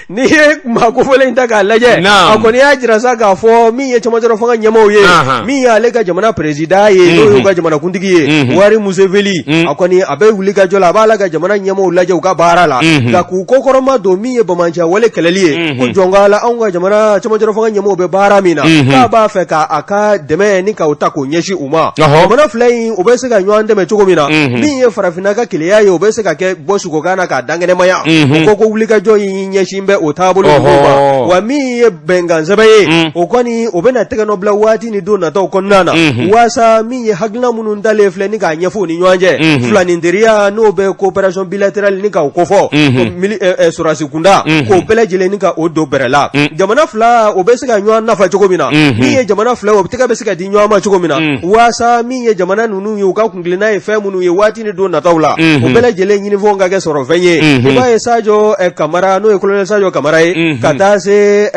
n'i ye maa kofɔlen in ta k'a lajɛ a kɔni y'a jira sa k'a fɔ min ye cɛmancɛrɔ fanga ɲɛmaaw ye min y'ale ka jamana président ye n'o y'u ka jamanakuntigi ye Yoweri Museveni a kɔni a bɛ wuli ka jɔ la a b'a la ka jamana ɲɛmaaw lajɛ u ka baara la nka k'u kɔkɔrɔma don min ye banbaanciya wale kɛlɛli ye ko jɔn ko Ala anw ka jamana cɛmancɛrɔ fanga ɲɛmaaw bɛ baara min na k'a b'a fɛ k'a ka dɛmɛ ni k'o ta k'o ɲɛsin u ma jamana fila in u bɛ se ka ɲɔgɔn dɛmɛ cogo min na min ye farafinna ka kelenya ye o bɛ se ka kɛ bɔ sukokan na k'a dankɛnɛmaya o ko ko wulikajɔ in ɲɛsin bɛ o taabolo ma wa min ye bɛnkan sɛbɛn ye o kɔni o bɛna tɛgɛnɔ bila waati ni don nataw kɔnɔna na waasa min ye hakilina minnu talen filɛ ni k'a ɲɛfɔ u ni ɲɔgɔn cɛ filanin teriya n'o bɛ coopération bilatérale ni k'o kofɔ sɔrɔdasi kunda k'o bɛɛ lajɛlen ni ka o don bɛrɛ la jamana fila o bɛ se ka ɲɔgɔn nafa cogo min na min ye jamana fila o tɛgɛ bɛ se ka di ɲɔgɔn ma cogo min na waasa min ye jamana ninnu ye u ka kuntilenna ye fɛn minnu ye waati ni don nataw la o bɛɛ lajɛlen ɲinifɛnw ka kɛ sɔrɔfɛn ye i b'a ye Sajo Kamara n'o ye colonel Sajo Kamara ye ka taa se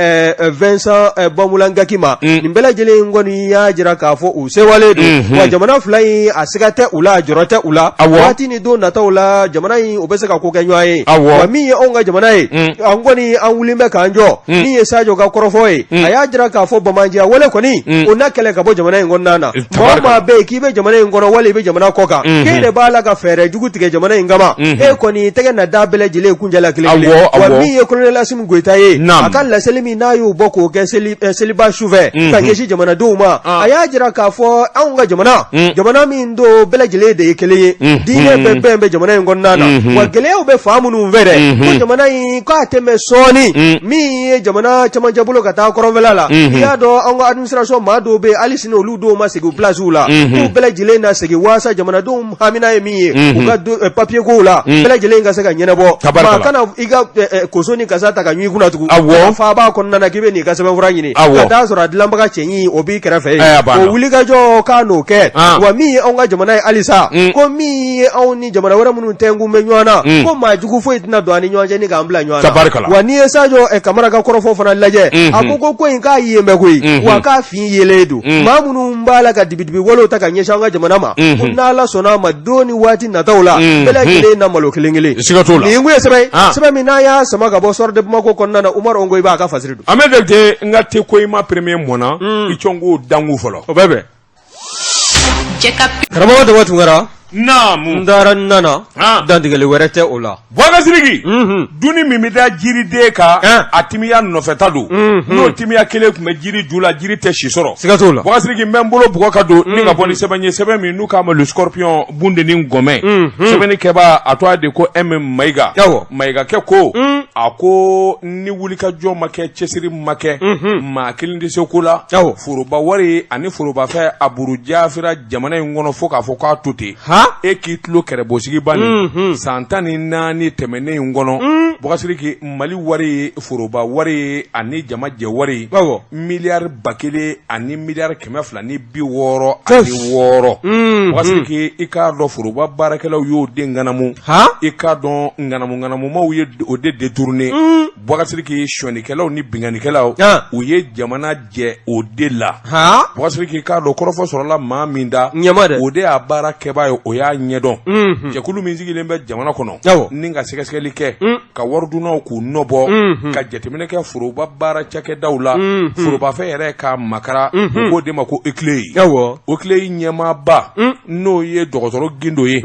Vincent Bamulangaki ma nin bɛɛ lajɛlen kɔni y'a jira k'a fɔ u sewalen don wa jamana fila in a siga tɛ u la a jɔrɔ tɛ u la waati ni don nataw la jamana in u bɛ se ka ko kɛ ɲɔgɔn ye wa min ye anw ka jamana ye an kɔni an wulilen bɛ k'an jɔ min ye Sajo ka kɔrɔfɔ ye a y'a jira k'a fɔ banbaanciya wale kɔni o na kɛlɛ ka bɔ jamana in kɔnɔna na maa o maa bɛ yen k'i bɛ jamana in kɔnɔ wali i bɛ jamana kɔ kan k'e de b'a la ka fɛɛrɛ jugu tigɛ jamana in kama e kɔni tɛgɛ na da bɛɛ lajɛlen kunjɛ la kelen kelen wa min ye colonel Asimi Goyita ye a ka laseli min n'a y'o bɔ k'o kɛ seliba sufɛ ka ɲɛsin jamanadenw ma a y'a jira k'a fɔ anw ka jamana jamana min don bɛɛ lajɛlen de ye kelen ye diinɛ bɛɛ bɛn bɛ jamana in kɔnɔna na wa gɛlɛyaw bɛ fan minnu fɛ dɛ ko jamana in k'a tɛ mɛn sɔɔni min ye jamana cɛmancɛ bolo ka taa kɔrɔnfɛla la i y'a dɔn anw ka administration maa dɔw bɛ yen hali sini olu dɔw ma segin u place la k'u bɛɛ lajɛlen na segin waasa jamanadenw hamina ye min ye u ka papier kow la bɛɛ lajɛlen ka se ka ɲɛnabɔ maa kana i ka koso ni kasa ta ka ɲun i kunna tugun faaba kɔnɔna na k'i bɛ n'i ka sɛbɛnfura ɲini ka taa sɔrɔ a dilanbaga cɛɲi o b'i kɛrɛfɛ yen o wulikajɔ k'a n'o kɛ wa min ye anw ka jamana ye halisa ko min ye anw ni jamana wɛrɛ minnu tɛnkun bɛ ɲɔgɔn na ko maa jugu foyi tɛna don an ni ɲɔgɔn cɛ ni k'an bila ɲɔgɔn na wa n'i ye Sajo Kamara ka kɔrɔfɔ fana lajɛ a ko ko in k'a yen bɛ koyi wa k'a fin yelen don maa minnu b'a la ka dibidibi walew ta ka ɲɛsin an ka jamana ma ko n'Ala sɔnna a ma don ni waati nataw la bɛɛ lajɛlen na malo kelen kelen siga t'o la nin kun ye sɛbɛn ye sɛbɛn min n'an y'a sama ka bɔ Soir de Bamako kɔnɔna na Umaru Ongoyiba a ka fasiri don Ahmed Jakite n ka te ko i ma premier mɔnna i cɔn k'o dangu fɔlɔ o bɛ bɛn karamɔgɔ Daba Tunkara naamu n taara n nana dantigɛli wɛrɛ tɛ o la Bubakar Sidiki dunni min bɛ da jiriden kan a timiya nɔfɛta don n'o timiya kelen tun bɛ jiri ju la jiri tɛ si sɔrɔ siga t'o la Bubakar Sidiki n bɛ n bolo bugɔ ka don ni ka bɔ ni sɛbɛn ye sɛbɛn min n'u k'a ma le scorpion bundeni gɔmɛ sɛbɛnni kɛbaa a tɔgɔ de ko M Mayiga Mayigakɛ ko a ko ni wulikajɔ ma kɛ cɛsiri ma kɛ maa kelen tɛ se ko la foroba wari ani forobafɛn a buru jafira jamana in kɔnɔ fo k'a fɔ k'a to ten e k'i tulo kɛrɛbɔsigiba nin san 14 tɛmɛnen in kɔnɔ Bubakar Sidiki Mali wari ye foroba wari ye ani jama jɛ wari ye miliyari 1266 Bubakar Sidiki i k'a dɔn foroba baarakɛlaw y'o de ŋanamu i k'a dɔn ŋanamu ŋanamumaw ye o de détourné Bubakar Sidiki sonyɛlikɛlaw ni binkannikɛlaw u ye jamana jɛ o de la Bubakar Sidiki k'a dɔn kɔrɔfɔ sɔrɔla maa min da o de y'a baara kɛbaa ye o y'a ɲɛdɔn jɛkulu min sigilen bɛ jamana kɔnɔ ni ka sɛgɛsɛgɛli kɛ ka waridunnaw k'u nɔbɔ ka jateminɛ kɛ foroba baara cakɛdaw la forobafɛn yɛrɛ ka makara u k'o de ma ko OCLEI OCLEI ɲɛmaaba n'o ye dɔgɔtɔrɔ Gindo ye.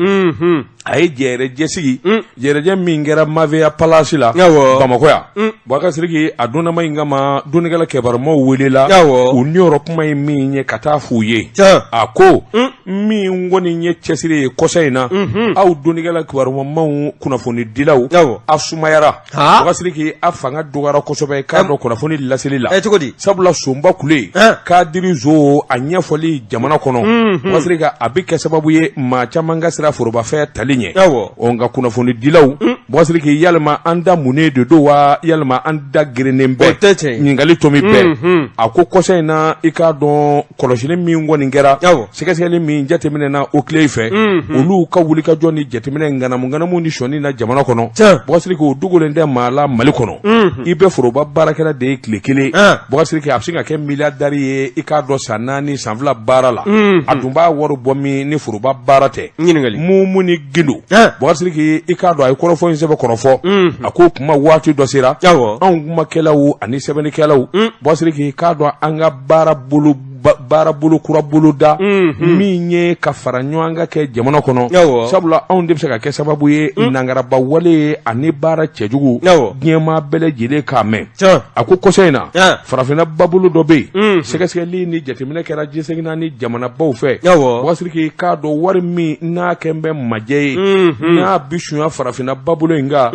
A ye jɛrɛjɛ sigi, jɛrɛjɛ min kɛra Maveya Palace la Bamakɔ yan. Bubakari Sidiki, a donnama in kama, dɔnnikɛla kɛbarumaw welela. U niyɔrɔ kuma ye min ye ka taa f'u ye, a ko min kɔni ye cɛsiri ye kɔsa in na, aw dɔnnikɛla kibarumamaw, kunnafonidilaw, a sumayara. Bubakari Sidiki, a fanga dɔgɔyara kosɛbɛ k'a dɔn kunnafoni laseli la. Cogo di? Sabula sonba kule kadiri zo a ɲɛfɔli jamana kɔnɔ, Bubakari Sidiki, a bɛ kɛ sababu ye maa caman ka siran forobafɛn tali ɲɛ. Ɔ nka kunnafonidilaw, Bubakari Sidiki, yalima an da munnen de don wa yalima an da gerennen bɛ? Ɲininkali tomi bɛɛ. A ko kɔsa in na, i k'a dɔn kɔlɔsili min kɔni kɛra, sɛgɛsɛgɛli min jateminɛna o tile fɛ, olu ka wulikajɔ ni jateminɛ ŋanamu ŋanamu ni sɔnni na jamana kɔnɔ, Bubakari Sidiki, o dogolen tɛ maa la Mali kɔnɔ. I bɛ foroba baarakɛla de ye tile kelen, Bubakari Sidiki, a bɛ se ka kɛ milliardaire ye i k'a dɔn san 4 san 2 baara la. A dun b'a wari bɔ min ni foroba baara tɛ? Mumuni Gindo, Bubakari Sidiki, i k'a dɔn a ye kɔrɔfɔ in sɛbɛ kɔrɔfɔ. A ko kuma waati dɔ sera, anw kumakɛlaw ani sɛbɛnnikɛlaw, Bubakari Sidiki, i k'a dɔn an ka baara bolo baara bolo kura boloda min ye ka fara ɲɔgɔn kan kɛ jamana kɔnɔ, sabula anw de bɛ se ka kɛ sababu ye nangaraba wale ye ani baara cɛjugu diɲɛmaa bɛɛ lajɛlen k'a mɛn. A ko kɔsa in na, farafinna babolo dɔ bɛ yen, sɛgɛsɛgɛli ni jateminɛ kɛra diɲɛ seleke naani jamanabaw fɛ. Bubakari Sidiki, k'a dɔn wari min n'a kɛn bɛ majɛ ye, n'a bɛ sunya farafinna babolo in kan,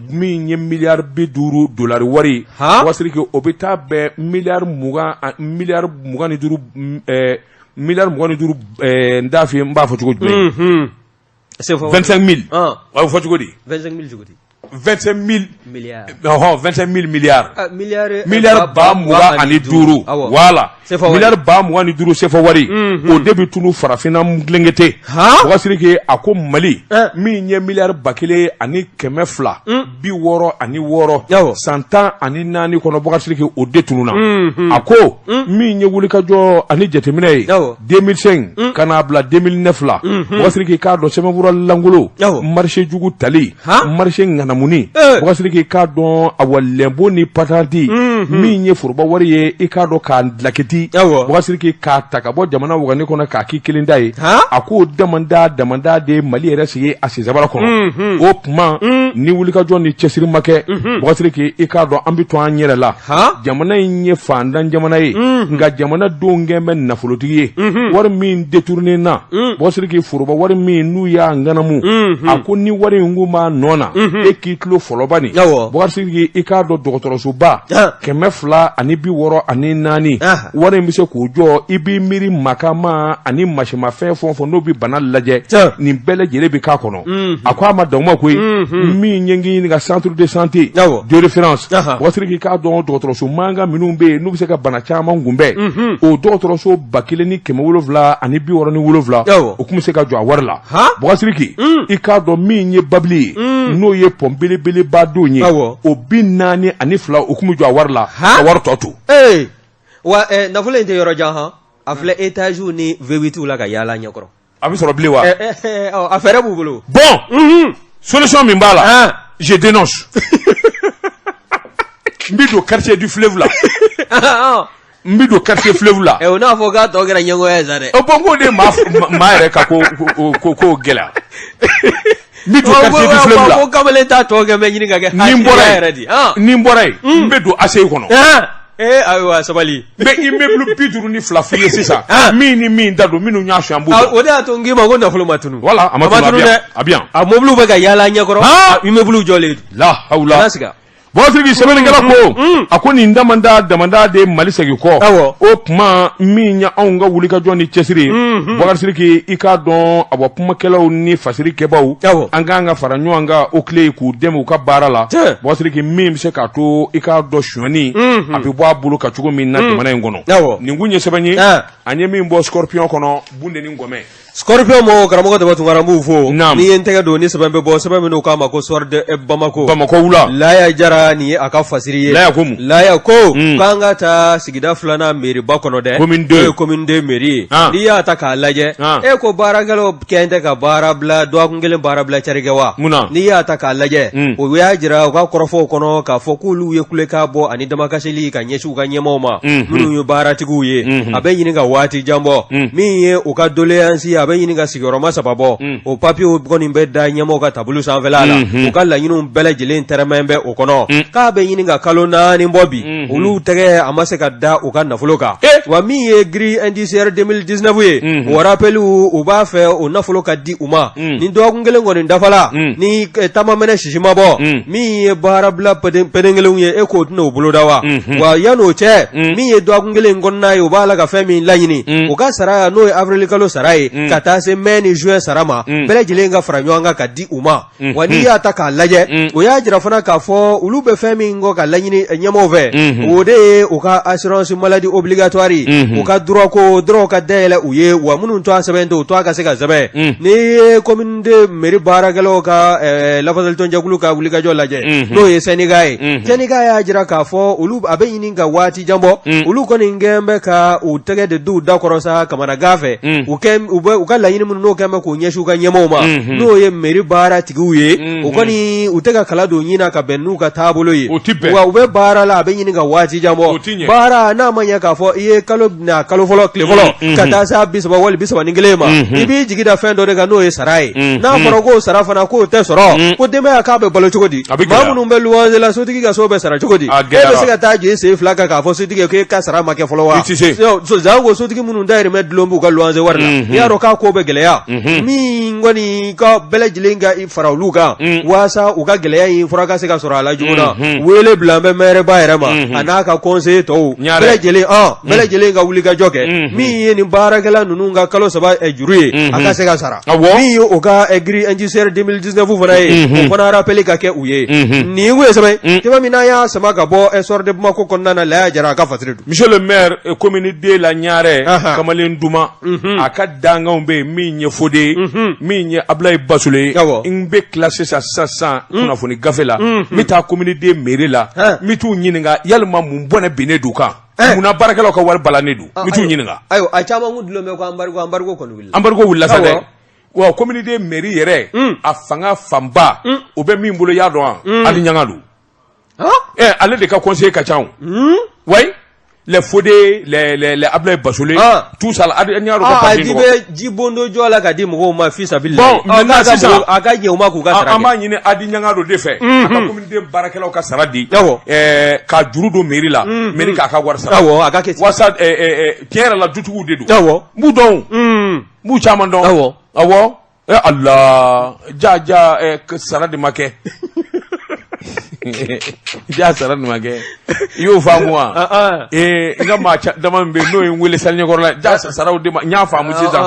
min ye miliyari 50 dolari wari, Bubakari Sidiki, o bɛ taa bɛn miliyari mugan 25 miliyari 25, n t'a f'i ye n b'a fɔ cogo jumɛn, 25 000, a bɛ fɔ cogo di? 25 000 cogo di? 25 000 ɔhɔn, 25 000 miliyari, miliyari 25 000, voilà, miliyari 25 000 sefa wari, o de bɛ tunu farafinna tilenkete. Bubakari Sidiki, a ko Mali min ye miliyari 1266 san 14 kɔnɔ, Bubakari Sidiki, o de tununna. A ko min ye wulikajɔ ani jateminɛ ye 2005 ka n'a bila 2009 la, Bubakari Sidiki, k'a dɔn sɛbɛnfura lankolon, marché jugu tali, marché ŋanamuni, Bubakari Sidiki, k'a dɔn awa lɛnpo ni patante min ye foroba wari ye, i k'a dɔn k'a lakiti, Bubakari Sidiki, k'a ta ka bɔ jamana wagane kɔnɔ k'a k'i kelen ta ye. A k'o damanda damanda de Mali yɛrɛ sigi a sensabara kɔnɔ. O tuma ni wulikajɔ ni cɛsiri ma kɛ, Bubakari Sidiki, i k'a dɔn an bɛ to an yɛrɛ la. Jamana in ye fantan jamana ye, nka jamanadenw kɛn bɛ nafolotigi ye. Wari min détourné na, Bubakari Sidiki, foroba wari min n'u y'a ŋanamu, a ko ni wari in kun b'a nɔ na, e k'i tulo fɔlɔba nin, Bubakari Sidiki, i k'a dɔn dɔgɔtɔrɔsoba 264, wari in bɛ se k'o jɔ. I b'i miiri makama ani masimafɛn fɛn o fɛn n'o bɛ bana lajɛ, nin bɛɛ lajɛlen bɛ k'a kɔnɔ. A ko a ma dan o ma koyi, min ye k'i ɲininka centre de santé de référence, Bubakari Sidiki, k'a dɔn dɔgɔtɔrɔso mankan minnu bɛ yen n'u bɛ se ka bana caman kunbɛn, o dɔgɔtɔrɔso 1767, o tun bɛ se ka jɔ a wari la. Bubakari Sidiki, i k'a dɔn min ye babili ye, n'o ye pɔn belebeleba don ye, o 42, o tun bɛ jɔ a wari la ka wari tɔ to. Wa nafolo in tɛ yɔrɔ jan hɔn, a filɛ étagew ni V8 la ka yaala ɲɛkɔrɔ. A bɛ sɔrɔ bilen wa? A fɛɛrɛ b'u bolo. Bon, solution min b'a la, je dénonce. N bɛ don quartier du fleuve la, n bɛ don quartier fleuve la. O n'a fɔ k'a tɔ kɛra ɲɛngoya ye sa dɛ. O bon, k'o de maa maa yɛrɛ ka ko ko ko gɛlɛya. N bɛ don quartier du fleuve la. Ko kamalen t'a tɔ kɛ bɛ ɲini ka kɛ. Ni n bɔra yen, ni n bɔra yen, n bɛ don ACI kɔnɔ. Ee ayiwa, sabali. N bɛ immeuble 52 f'i ye sisan. Min ni min da don, minnu y'a suɲɛ, an b'u dɔn. O de y'a to n k'i ma ko nafolo ma tunun. Voilà, a ma tunun dɛ, a bɛ yan. A mobiliw bɛ ka yaala ɲɛkɔrɔ. Immeuble jɔlen don. La hawula. Bubakari Sidiki, sɛbɛnnikɛla ko, a ko nin damanda damanda de Mali segin kɔ. O tuma min ye anw ka wulikajɔ ni cɛsiri ye, Bubakari Sidiki, i k'a dɔn awa kumakɛlaw ni fasirikɛbaw, an k'an ka fara ɲɔgɔn kan o tile k'u dɛmɛ u ka baara la. Bubakari Sidiki, min bɛ se k'a to i k'a dɔn sonyani a bɛ bɔ a bolo ka cogo min na jamana in kɔnɔ. Nin kun ye sɛbɛn ye an ye min bɔ Scorpion kɔnɔ, Bundeni Gɔmɛ. Scorpion mɔgɔw, karamɔgɔ Daba Tunkara, n b'u fo. N'i ye n tɛgɛ don ni sɛbɛn bɛ bɔ, sɛbɛn min n'u k'a ma ko Soir de Bamako. Bamakɔ wula. Laya Jara, nin ye a ka fasiri ye. Laya ko mun? Laya ko k'an ka taa sigida filanan mairie-ba kɔnɔ dɛ. Commune 2. N'o ye commune 2 mairie ye. N'i y'a ta k'a lajɛ. E ko baarakɛlaw kɛn tɛ ka baara bila, dɔgɔkun kelen baara bila cari kɛ wa? Mun na? N'i y'a ta k'a lajɛ. O y'a jira u ka kɔrɔfɔw kɔnɔ k'a fɔ k'olu ye kulekan bɔ ani damakasili ka ɲɛsin u ka ɲɛmaaw ma, minnu ye baaratigiw ye, a bɛ ɲini ka waati jan bɔ. Min ye u ka doléance ye, a a bɛ ɲini ka sigiyɔrɔma saba bɔ, o papiyew kɔni bɛ da ɲɛmɔgɔw ka tabulu sanfɛla la, u ka laɲiniw bɛɛ lajɛlen tɛrɛmɛn bɛ o kɔnɔ, k'a bɛ ɲini ka kalo naani bɔ bi, olu tɛgɛ a ma se ka da u ka nafolo kan. Wa min ye grille indiciaire 2019 ye, o rappel u b'a fɛ o nafolo ka di u ma ni dɔgɔkun kelen kɔni dafala, ni taamamɛnɛ sisi ma bɔ, min ye baarabila pɛrɛnkelenw ye, e k'o tɛna o boloda wa? Wa yan'o cɛ, min ye dɔgɔkun kelen in kɔnɔna ye, u b'a la ka fɛn min laɲini, u ka sara, n'o ye avril kalo sara ye, ka taa se mai ni juin sara ma, bɛɛ lajɛlen ka fara ɲɔgɔn kan ka di u ma. Wa n'i y'a ta k'a lajɛ, o y'a jira fana k'a fɔ olu bɛ fɛn min kɔ ka laɲini ɲɛmɔgɔw fɛ, o de ye u ka assurance maladie obligatoire, u ka droit ko droit ka dayɛlɛ u ye, wa minnu tɔgɔ sɛbɛn tɛ, u tɔgɔ ka se ka sɛbɛn. N'i ye commune deux mairie baarakɛlaw ka lafasalitɔnjɛkulu ka wulikajɔ lajɛ, n'o ye syndicat ye, syndicat y'a jira k'a fɔ olu a bɛ ɲini ka waati jan bɔ, olu kɔni kɛn bɛ ka u tɛgɛ de d'u da kɔrɔ sa kamanagan fɛ, u u ka laɲini minnu n'o kɛn bɛ k'o ɲɛsin u ka ɲɛmɔgɔw ma, n'o ye mairie baaratigiw ye, u kɔni u tɛ ka kala don ɲin na ka bɛn n'u ka taabolo ye. Wa u bɛ baara la, a bɛ ɲini ka waati jan bɔ. Baara n'a ma ɲɛ k'a fɔ i ye kalo na kalo fɔlɔ tile fɔlɔ ka taa se 30 wali 31 ma, i b'i jigi da fɛn dɔ de kan, n'o ye sara ye. N'a fɔra k'o sara fana k'o tɛ sɔrɔ, ko denbaya k'a bɛ balo cogo di? Maa minnu bɛ luwanse la, sotigi ka so bɛ sara cogo di? E bɛ se ka taa jɔ i sen fila kan k'a fɔ sotigi ye k'e ka sara ma kɛ fɔlɔ wa? Janko sotigi minnu dahirimɛ dulon b'u ka luwanse wari la, i y'a dɔn k'a ko bɛ gɛlɛya. Min kɔni ka bɛɛ lajɛlen ka fara olu kan waasa u ka gɛlɛya in fura ka se ka sɔrɔ a la joona, wele bila an bɛ maire ba yɛrɛ ma, a n'a ka conseiller tɔw bɛɛ lajɛlen, bɛɛ lajɛlen ka wulikajɔ kɛ. Min ye nin baarakɛla ninnu ka kalo saba juru ye, a ka se ka sara. Min ye o ka grille indiciaire 2019 fana ye, o fana rappel ka kɛ u ye. Nin kun ye sɛbɛn sɛbɛn min n'an y'a sama ka bɔ Essor de Bamako kɔnɔna na. Laya Jara a ka fasiri don. Monsieur le maire, commune deux la Ɲarɛ, kamalen duman, a ka dankanw bɛ yen, min ye Fode ye, min ye Abulayi Basule ye. N bɛ tila sisan sisan kunnafoni gafe la, n bɛ taa commune deux mairie la, n bɛ t'u ɲininka yalima mun bɔnɛ binnen don kan, munna baarakɛlaw ka wari balannen don, n bɛ t'u ɲininka. Ayiwa, a caman kun dulon bɛ ko embargo, embargo kɔni wulila. Embargo wulila sa dɛ. Wa commune deux mairie yɛrɛ, a fanga fanba o bɛ min bolo, i y'a dɔn wa? Adi Ɲanga don. Ale de ka conseiller ka ca o. Oui, les Fodé, les Ablaye Bassolé, tout ça là, Adi Ɲanga ka parti. Ji bɛ ji bondo jɔ la ka di mɔgɔw ma fi sabili. Bon, maintenant sisan a ka ɲɛ u ma k'u ka sara. An b'a ɲini Adi Ɲanga de fɛ, a ka commune deux baarakɛlaw ka sara di. Ka juru don mairie la, mairie k'a ka wari sara. Awɔ, a ka kɛ. Walasa tiɲɛ yɛrɛ la, dutigiw de don. Awɔ. N b'u dɔn. N b'u caman dɔn. Awɔ. Awɔ. Allah, ja ja sara de ma kɛ. Ja sara de ma kɛ. I y'o faamu wa? N ka maa dama min bɛ yen n'o ye n wele sali ɲɛkɔrɔ la, ja saraw de ma, n y'a faamu sisan.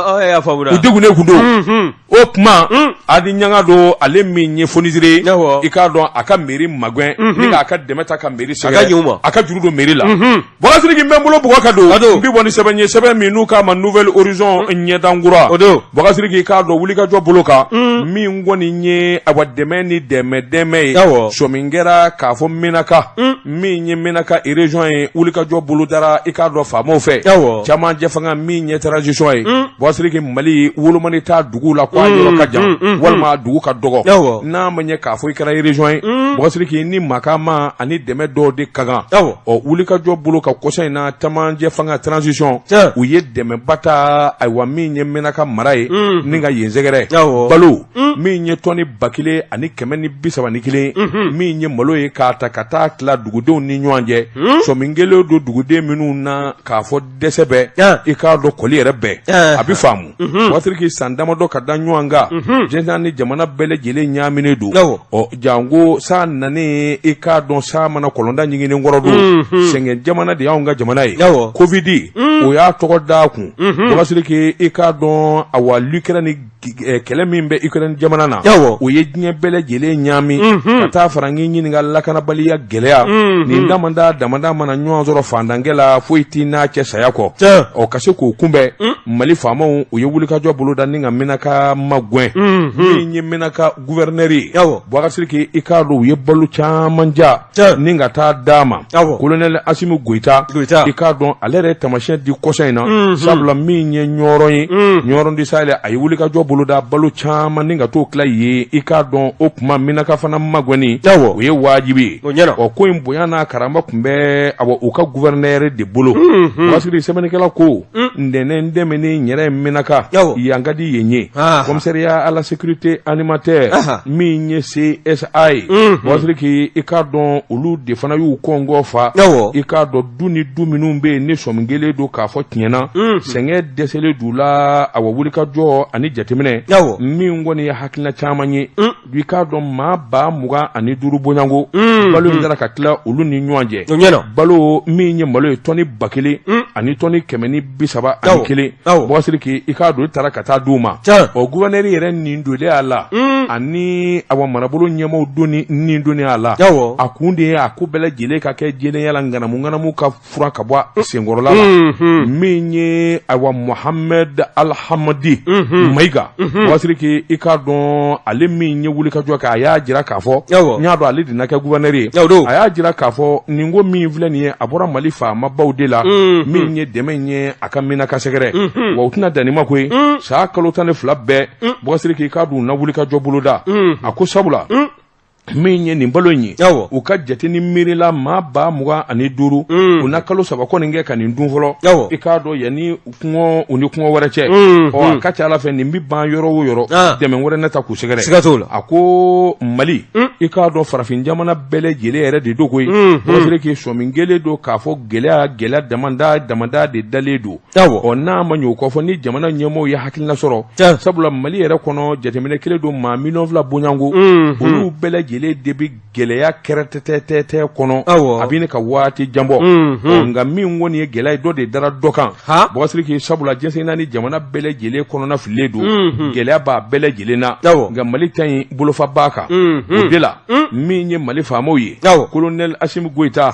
U degunnen kun don. O tuma Adi Ɲanga don, ale min ye fonisire ye, i k'a dɔn a ka mairie magɛn ni k'a ka dɛmɛ ta ka mairie sɛgɛrɛ, a ka juru don mairie la. Bɔra Sidiki, n bɛ n bolo bugɔ ka don, n bɛ bɔ ni sɛbɛn ye, sɛbɛn min n'u k'a ma Nouvel Horizon, ɲɛdankura. O don. Bɔra Sidiki, i k'a dɔn wulikajɔ bolo kan, min kɔni ye awa dɛmɛ ni dɛmɛ dɛmɛ ye, sɔmi kɛra k'a fɔ Menaka, min ye Menaka région ye, wulikajɔ bolo dara, i k'a dɔn faamaw fɛ, camancɛ fanga min ye transition ye. Bɔra Sidiki, Mali wolomani t'a dugu la ko a yɔrɔ ka jan walima dugu ka dɔgɔ. N'a ma ɲɛ k'a fɔ i kɛra région ye, Bɔra Sidiki, ni makama ani dɛmɛ dɔw de ka kan. Ɔ, wulikajɔ bolo ka kɔsa in na, camancɛ fanga transition, u ye dɛmɛba ta, ayiwa, min ye Menaka mara ye, ni ka yen sɛgɛrɛ balo, min ye tɔni 1131, min ye malo ye, k'a ta ka taa tila dugudenw ni ɲɔgɔn cɛ. Sɔmi kɛlen don duguden minnu na k'a fɔ dɛsɛ bɛ, i k'a dɔn kɔli yɛrɛ bɛɛ a bɛ faamu. Bɔra Sidiki, san damadɔ ka da ɲɔgɔn kan, diɲɛ ni jamana bɛɛ lajɛlen ɲaaminen don. Ɔ, janko san nanen, i k'a dɔn san mana kɔlɔnda ɲiginnen kɔrɔ don, sɛgɛn jamana de y'anw ka jamana ye. Covid o y'a tɔgɔ da kun. Bɔra Sidiki, i k'a dɔn awa l'Ukraine, kɛlɛ min bɛ Ukraine jamana na, o ye diɲɛ bɛɛ lajɛlen ɲaami, ka taa fara n k'i ɲininka lakanabaliya gɛlɛya. Nin damada damada mana ɲɔgɔn sɔrɔ fantankɛ la, foyi t'i n'a cɛ saya kɔ. Ɔ, ka se k'o kunbɛn, Mali faamaw, u ye wulikajɔ boloda ni ka Menaka magɛn. Min ye Menaka gouverneur ye, Bɔra Sidiki, i k'a dɔn u ye balo caman ja ni ka taa d'a ma. Colonel Asimi Goyita, i k'a dɔn ale yɛrɛ ye taamasiyɛn di kɔsa in na, sabula min ye Ɲɔrɔ ye, Ɲɔrɔ du Sahel, a ye wulikajɔ boloda balo caman ni ka t'o tila yen. I k'a dɔn o tuma Menaka fana magɛnni, o ye wajibi ye. Ɔ, ko in bonya n'a karama tun bɛ, awɔ, u ka gouverneur de bolo. Bɔra Sidiki, sɛbɛnnikɛla ko Ntɛnɛn tɛmɛnen yɛrɛ Menaka yan ka di yen ye commissariat à la sécurité alimentaire min ye CSA ye Buwa Sidiki i k'a dɔn olu de fana y'u kɔngɔ fa i k'a dɔn du ni du minnu bɛ yen ni sɔmi kɛlen don k'a fɔ tiɲɛna sɛgɛn dɛsɛlen d'u la awa wulikajɔ ani jateminɛ min kɔni ye hakilina caman ye i k'a dɔn maa 25,000 bɔɲɔgɔnko balo in taara ka tila olu ni ɲɔgɔn cɛ balo min ye malo ye tɔni 1000 ani tɔni 131 Buwa Sidiki i k'a dɔn i taara ka taa di u ma ɔ gouverneur yɛrɛ nin donlen a la ani awa marabolo ɲɛmaaw donni nin donni a la a kun de ye a ko bɛɛ lajɛlen ka kɛ jɛlenya la ŋanamu ŋanamu ka furan ka bɔ senkɔrɔla la min ye awa Mohamed Alhamadi Mayiga Buwa Sidiki i k'a dɔn ale min ye wulikajɔ kɛ a y'a jira k'a fɔ n y'a dɔn ale de na kɛ gouverneur ye a y'a jira k'a fɔ nin ko min filɛ nin ye a bɔra Mali faamabaw de la min ye dɛmɛ ye a ka Menaka sɛgɛrɛ wa u tɛna dan nin ma koyi san kalo 12 bɛɛ Buwa Sidiki i k'a dɔn u na wulikajɔ boloda a ko sabula min ye nin balo in ye u ka jate ni miiri la maa 25,000 u na kalo 3 kɔni kɛ ka nin dun fɔlɔ i k'a dɔn yanni kɔngɔ u ni kɔngɔ wɛrɛ cɛ ɔ a ka ca a la fɛ nin bɛ ban yɔrɔ o yɔrɔ dɛmɛ wɛrɛ na ta k'u sɛgɛrɛ siga t'o la a ko Mali i k'a dɔn farafin jamana bɛɛ lajɛlen yɛrɛ de don koyi Buwa Sidiki sɔmi kɛlen don k'a fɔ gɛlɛya gɛlɛya damada damada de dalen don ɔ n'a ma ɲɛ o kɔ fɔ ni jamana ɲɛmɔgɔw ye hakilina sɔrɔ sabula Mali yɛrɛ kɔnɔ jateminɛ kɛlen don maa 2 miliyɔn bɔɲɔgɔnko olu bɛɛ lajɛlen de bɛ gɛlɛya kɛrɛtɛtɛtɛ kɔnɔ a bɛ ka waati jan bɔ nka min kɔni ye gɛlɛya ye dɔ de dara dɔ kan Buwa Sidiki sabula diɲɛ naani jamana bɛɛ lajɛlen kɔnɔna fililen don gɛlɛya b'a bɛɛ lajɛlen na nka Mali ta in bolofa b'a kan o de la min ye Mali faamaw ye colonel Asimi Goyita a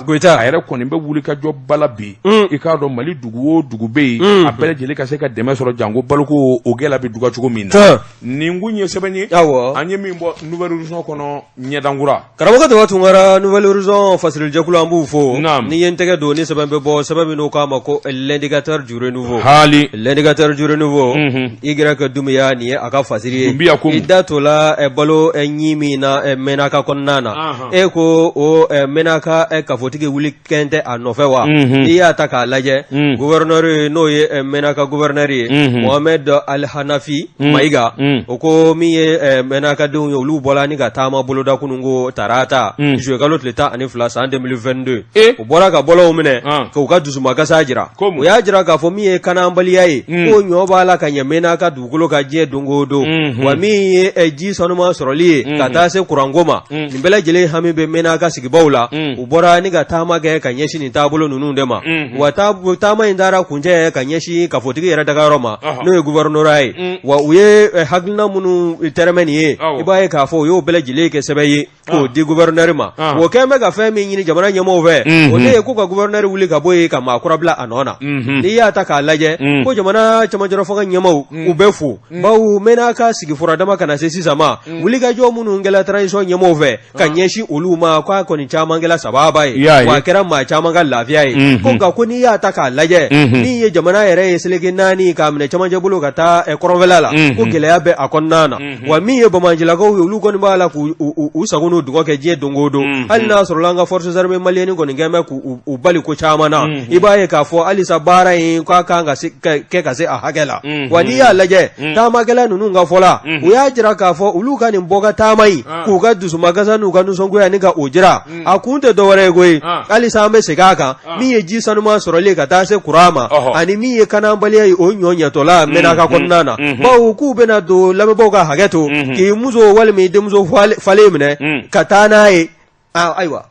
yɛrɛ kɔni bɛ wulikajɔ ba la bi i k'a dɔn Mali dugu o dugu bɛ yen a bɛɛ lajɛlen ka se ka dɛmɛ sɔrɔ janko baloko o gɛlɛya bɛ duga cogo min na nin kun ye sɛbɛn ye an ye min bɔ Nouvel Horizon kɔnɔ ɲɛdankura karamɔgɔ Daba Tunkara Nouvel Horizon fasirijɛkulu an b'u fo ni ye n tɛgɛ don ni sɛbɛn bɛ bɔ sɛbɛn min n'u k'a ma ko l'indicateur du renouveau haali l'indicateur du renouveau Y Dunbiya nin ye a ka fasiri ye Dunbiya ko i da tola balo ɲi min na Menaka kɔnɔna na e ko o Menaka kafotigi wuli kɛn tɛ a nɔfɛ wa n'i y'a ta k'a lajɛ gouverneur n'o ye Menaka gouverneur ye Mohamed Alhanafi Mayiga o ko min ye Menakadenw ye olu bɔra ni ka taama boloda kunun ko tarata juillet kalo tile 12 san 2022 u bɔra ka bɔlɔw minɛ k'u ka dusumakasa jira u y'a jira k'a fɔ min ye kanabaliya ye ko ɲɔ b'a la ka ɲɛ Menaka dugukolo kan diɲɛ don o don wa min ye ji sanuman sɔrɔli ye ka taa se kuranko ma nin bɛɛ lajɛlen hami bɛ Menaka sigibaw la u bɔra ni ka taama kɛ ka ɲɛsin nin taabolo ninnu de ma wa taama in taara kuncɛ ka ɲɛsin kafotigi yɛrɛ dagayɔrɔ ma n'o ye gouvernorat ye wa u ye hakilina minnu tɛrɛmɛ nin ye i b'a ye k'a fɔ u y'o bɛɛ lajɛlen kɛ sɛbɛn ye k'o di gouverneur ma o kɛlen bɛ ka fɛn min ɲini jamana ɲɛmɔgɔw fɛ o de ye k'u ka gouverneur wuli ka bɔ yen ka maa kura bila a nɔ na n'i y'a ta k'a lajɛ ko jamana cɛmancɛrɔ fanga ɲɛmɔgɔw u bɛ fo bawo Menaka sigi furadama ka na se sisan ma wulikajɔ minnu kɛla transition ɲɛmɔgɔw fɛ ka ɲɛsin olu ma k'a kɔni caman kɛla sababa ye wa a kɛra maa caman ka lafiya ye ko nka ko n'i y'a ta k'a lajɛ min ye jamana yɛrɛ ye seleke naani k'a minɛ cɛmancɛ bolo ka taa kɔrɔnfɛla la ko gɛlɛya bɛ a kɔnɔna na wa min ye banbaancilakaw ye olu kɔni b'a la k'u u sago n'u dungɔ kɛ diɲɛ don o don hali n'a sɔrɔla an ka forces armées maliennes kɔni kɛlen bɛ k'u bali ko caman na i b'a ye k'a fɔ halisa baara in k'a kan ka kɛ ka se a hakɛ la wa n'i y'a lajɛ taamakɛla ninnu ka fɔ la u y'a jira k'a fɔ olu ka nin bɔ ka taama in k'u ka dusumakasa n'u ka nisɔngoya ni ka o jira a kun tɛ dɔwɛrɛ ye koyi halisa an bɛ segin a kan min ye ji sanuman sɔrɔli ka taa se kuran ma ani min ye kanabaliya ye o ɲɔ ɲɛtɔla Menaka kɔnɔna na bawo k'u bɛna don lamɛnbaaw ka hakɛ to k'i muso walima i denmuso falen minɛ ka taa n'a ye ayiwa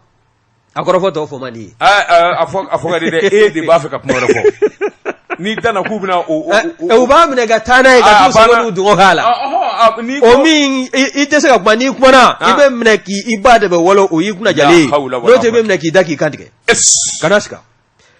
a kɔrɔfɔ tɔ fɔ man di a fɔ ka di dɛ e de b'a fɛ ka kuma wɛrɛ fɔ n'i danna k'u bɛna u b'a minɛ ka taa n'a ye ka t'u sago n'u dungɔ k'a la o min i tɛ se ka kuma n'i kumana i bɛ minɛ k'i ba de bɛ walo o y'i kunna jalen ye n'o tɛ i bɛ minɛ k'i da k'i kan tigɛ kana sika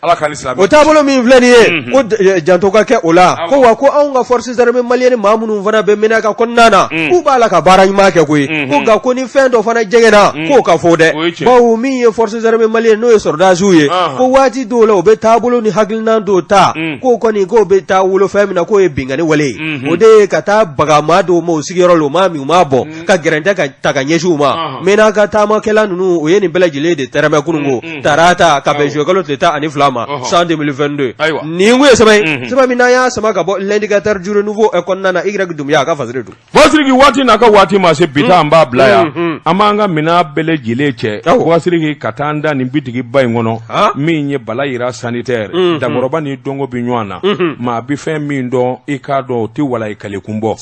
Ala k'an ni silamɛ o taabolo min filɛ nin ye ko janto ka kɛ o la ko wa ko anw ka forces armées maliennes maa minnu fana bɛ Menaka kɔnɔna na k'u b'a la ka baara ɲuman kɛ koyi ko nka ko ni fɛn dɔ fana jɛngɛnna k'o ka fɔ dɛ bawo min ye forces armées maliennes n'o ye sɔrɔdasiw ye ko waati dɔw la u bɛ taabolo ni hakilina dɔw ta k'o kɔni k'o bɛ taa wolo fɛn min na k'o ye binkanni wale ye o de ye ka taa baga maa dɔw ma u sigiyɔrɔ la u m'a min u m'a bɔn ka gɛrɛntɛ ka ta ka ɲɛsin u ma Menaka taamakɛla ninnu u ye nin bɛɛ lajɛlen de tɛrɛmɛ kununko tarata ka bɛn juillet kalo tile 12 ma. ma san 2022. Nin kun ye sɛbɛn ye, sɛbɛn min n'an y'a sama ka bɔ L'Indicateur du Renouveau kɔnɔna na. Y Dumbuya a ka fasiri don. Bubasiriki, waati n'a ka waati ma se, bi ta an b'a bila yan. An b'an ka minɛn bɛɛ lajɛlen cɛ, Bubasiriki, ka taa an da nin bitigiba in kɔnɔ min ye Bala Yira sanitaire. Dankɔrɔba ni dɔnko bɛ ɲɔgɔn na, maa bɛ fɛn min dɔn, i k'a dɔn, o tɛ walayi kale kun bɔ.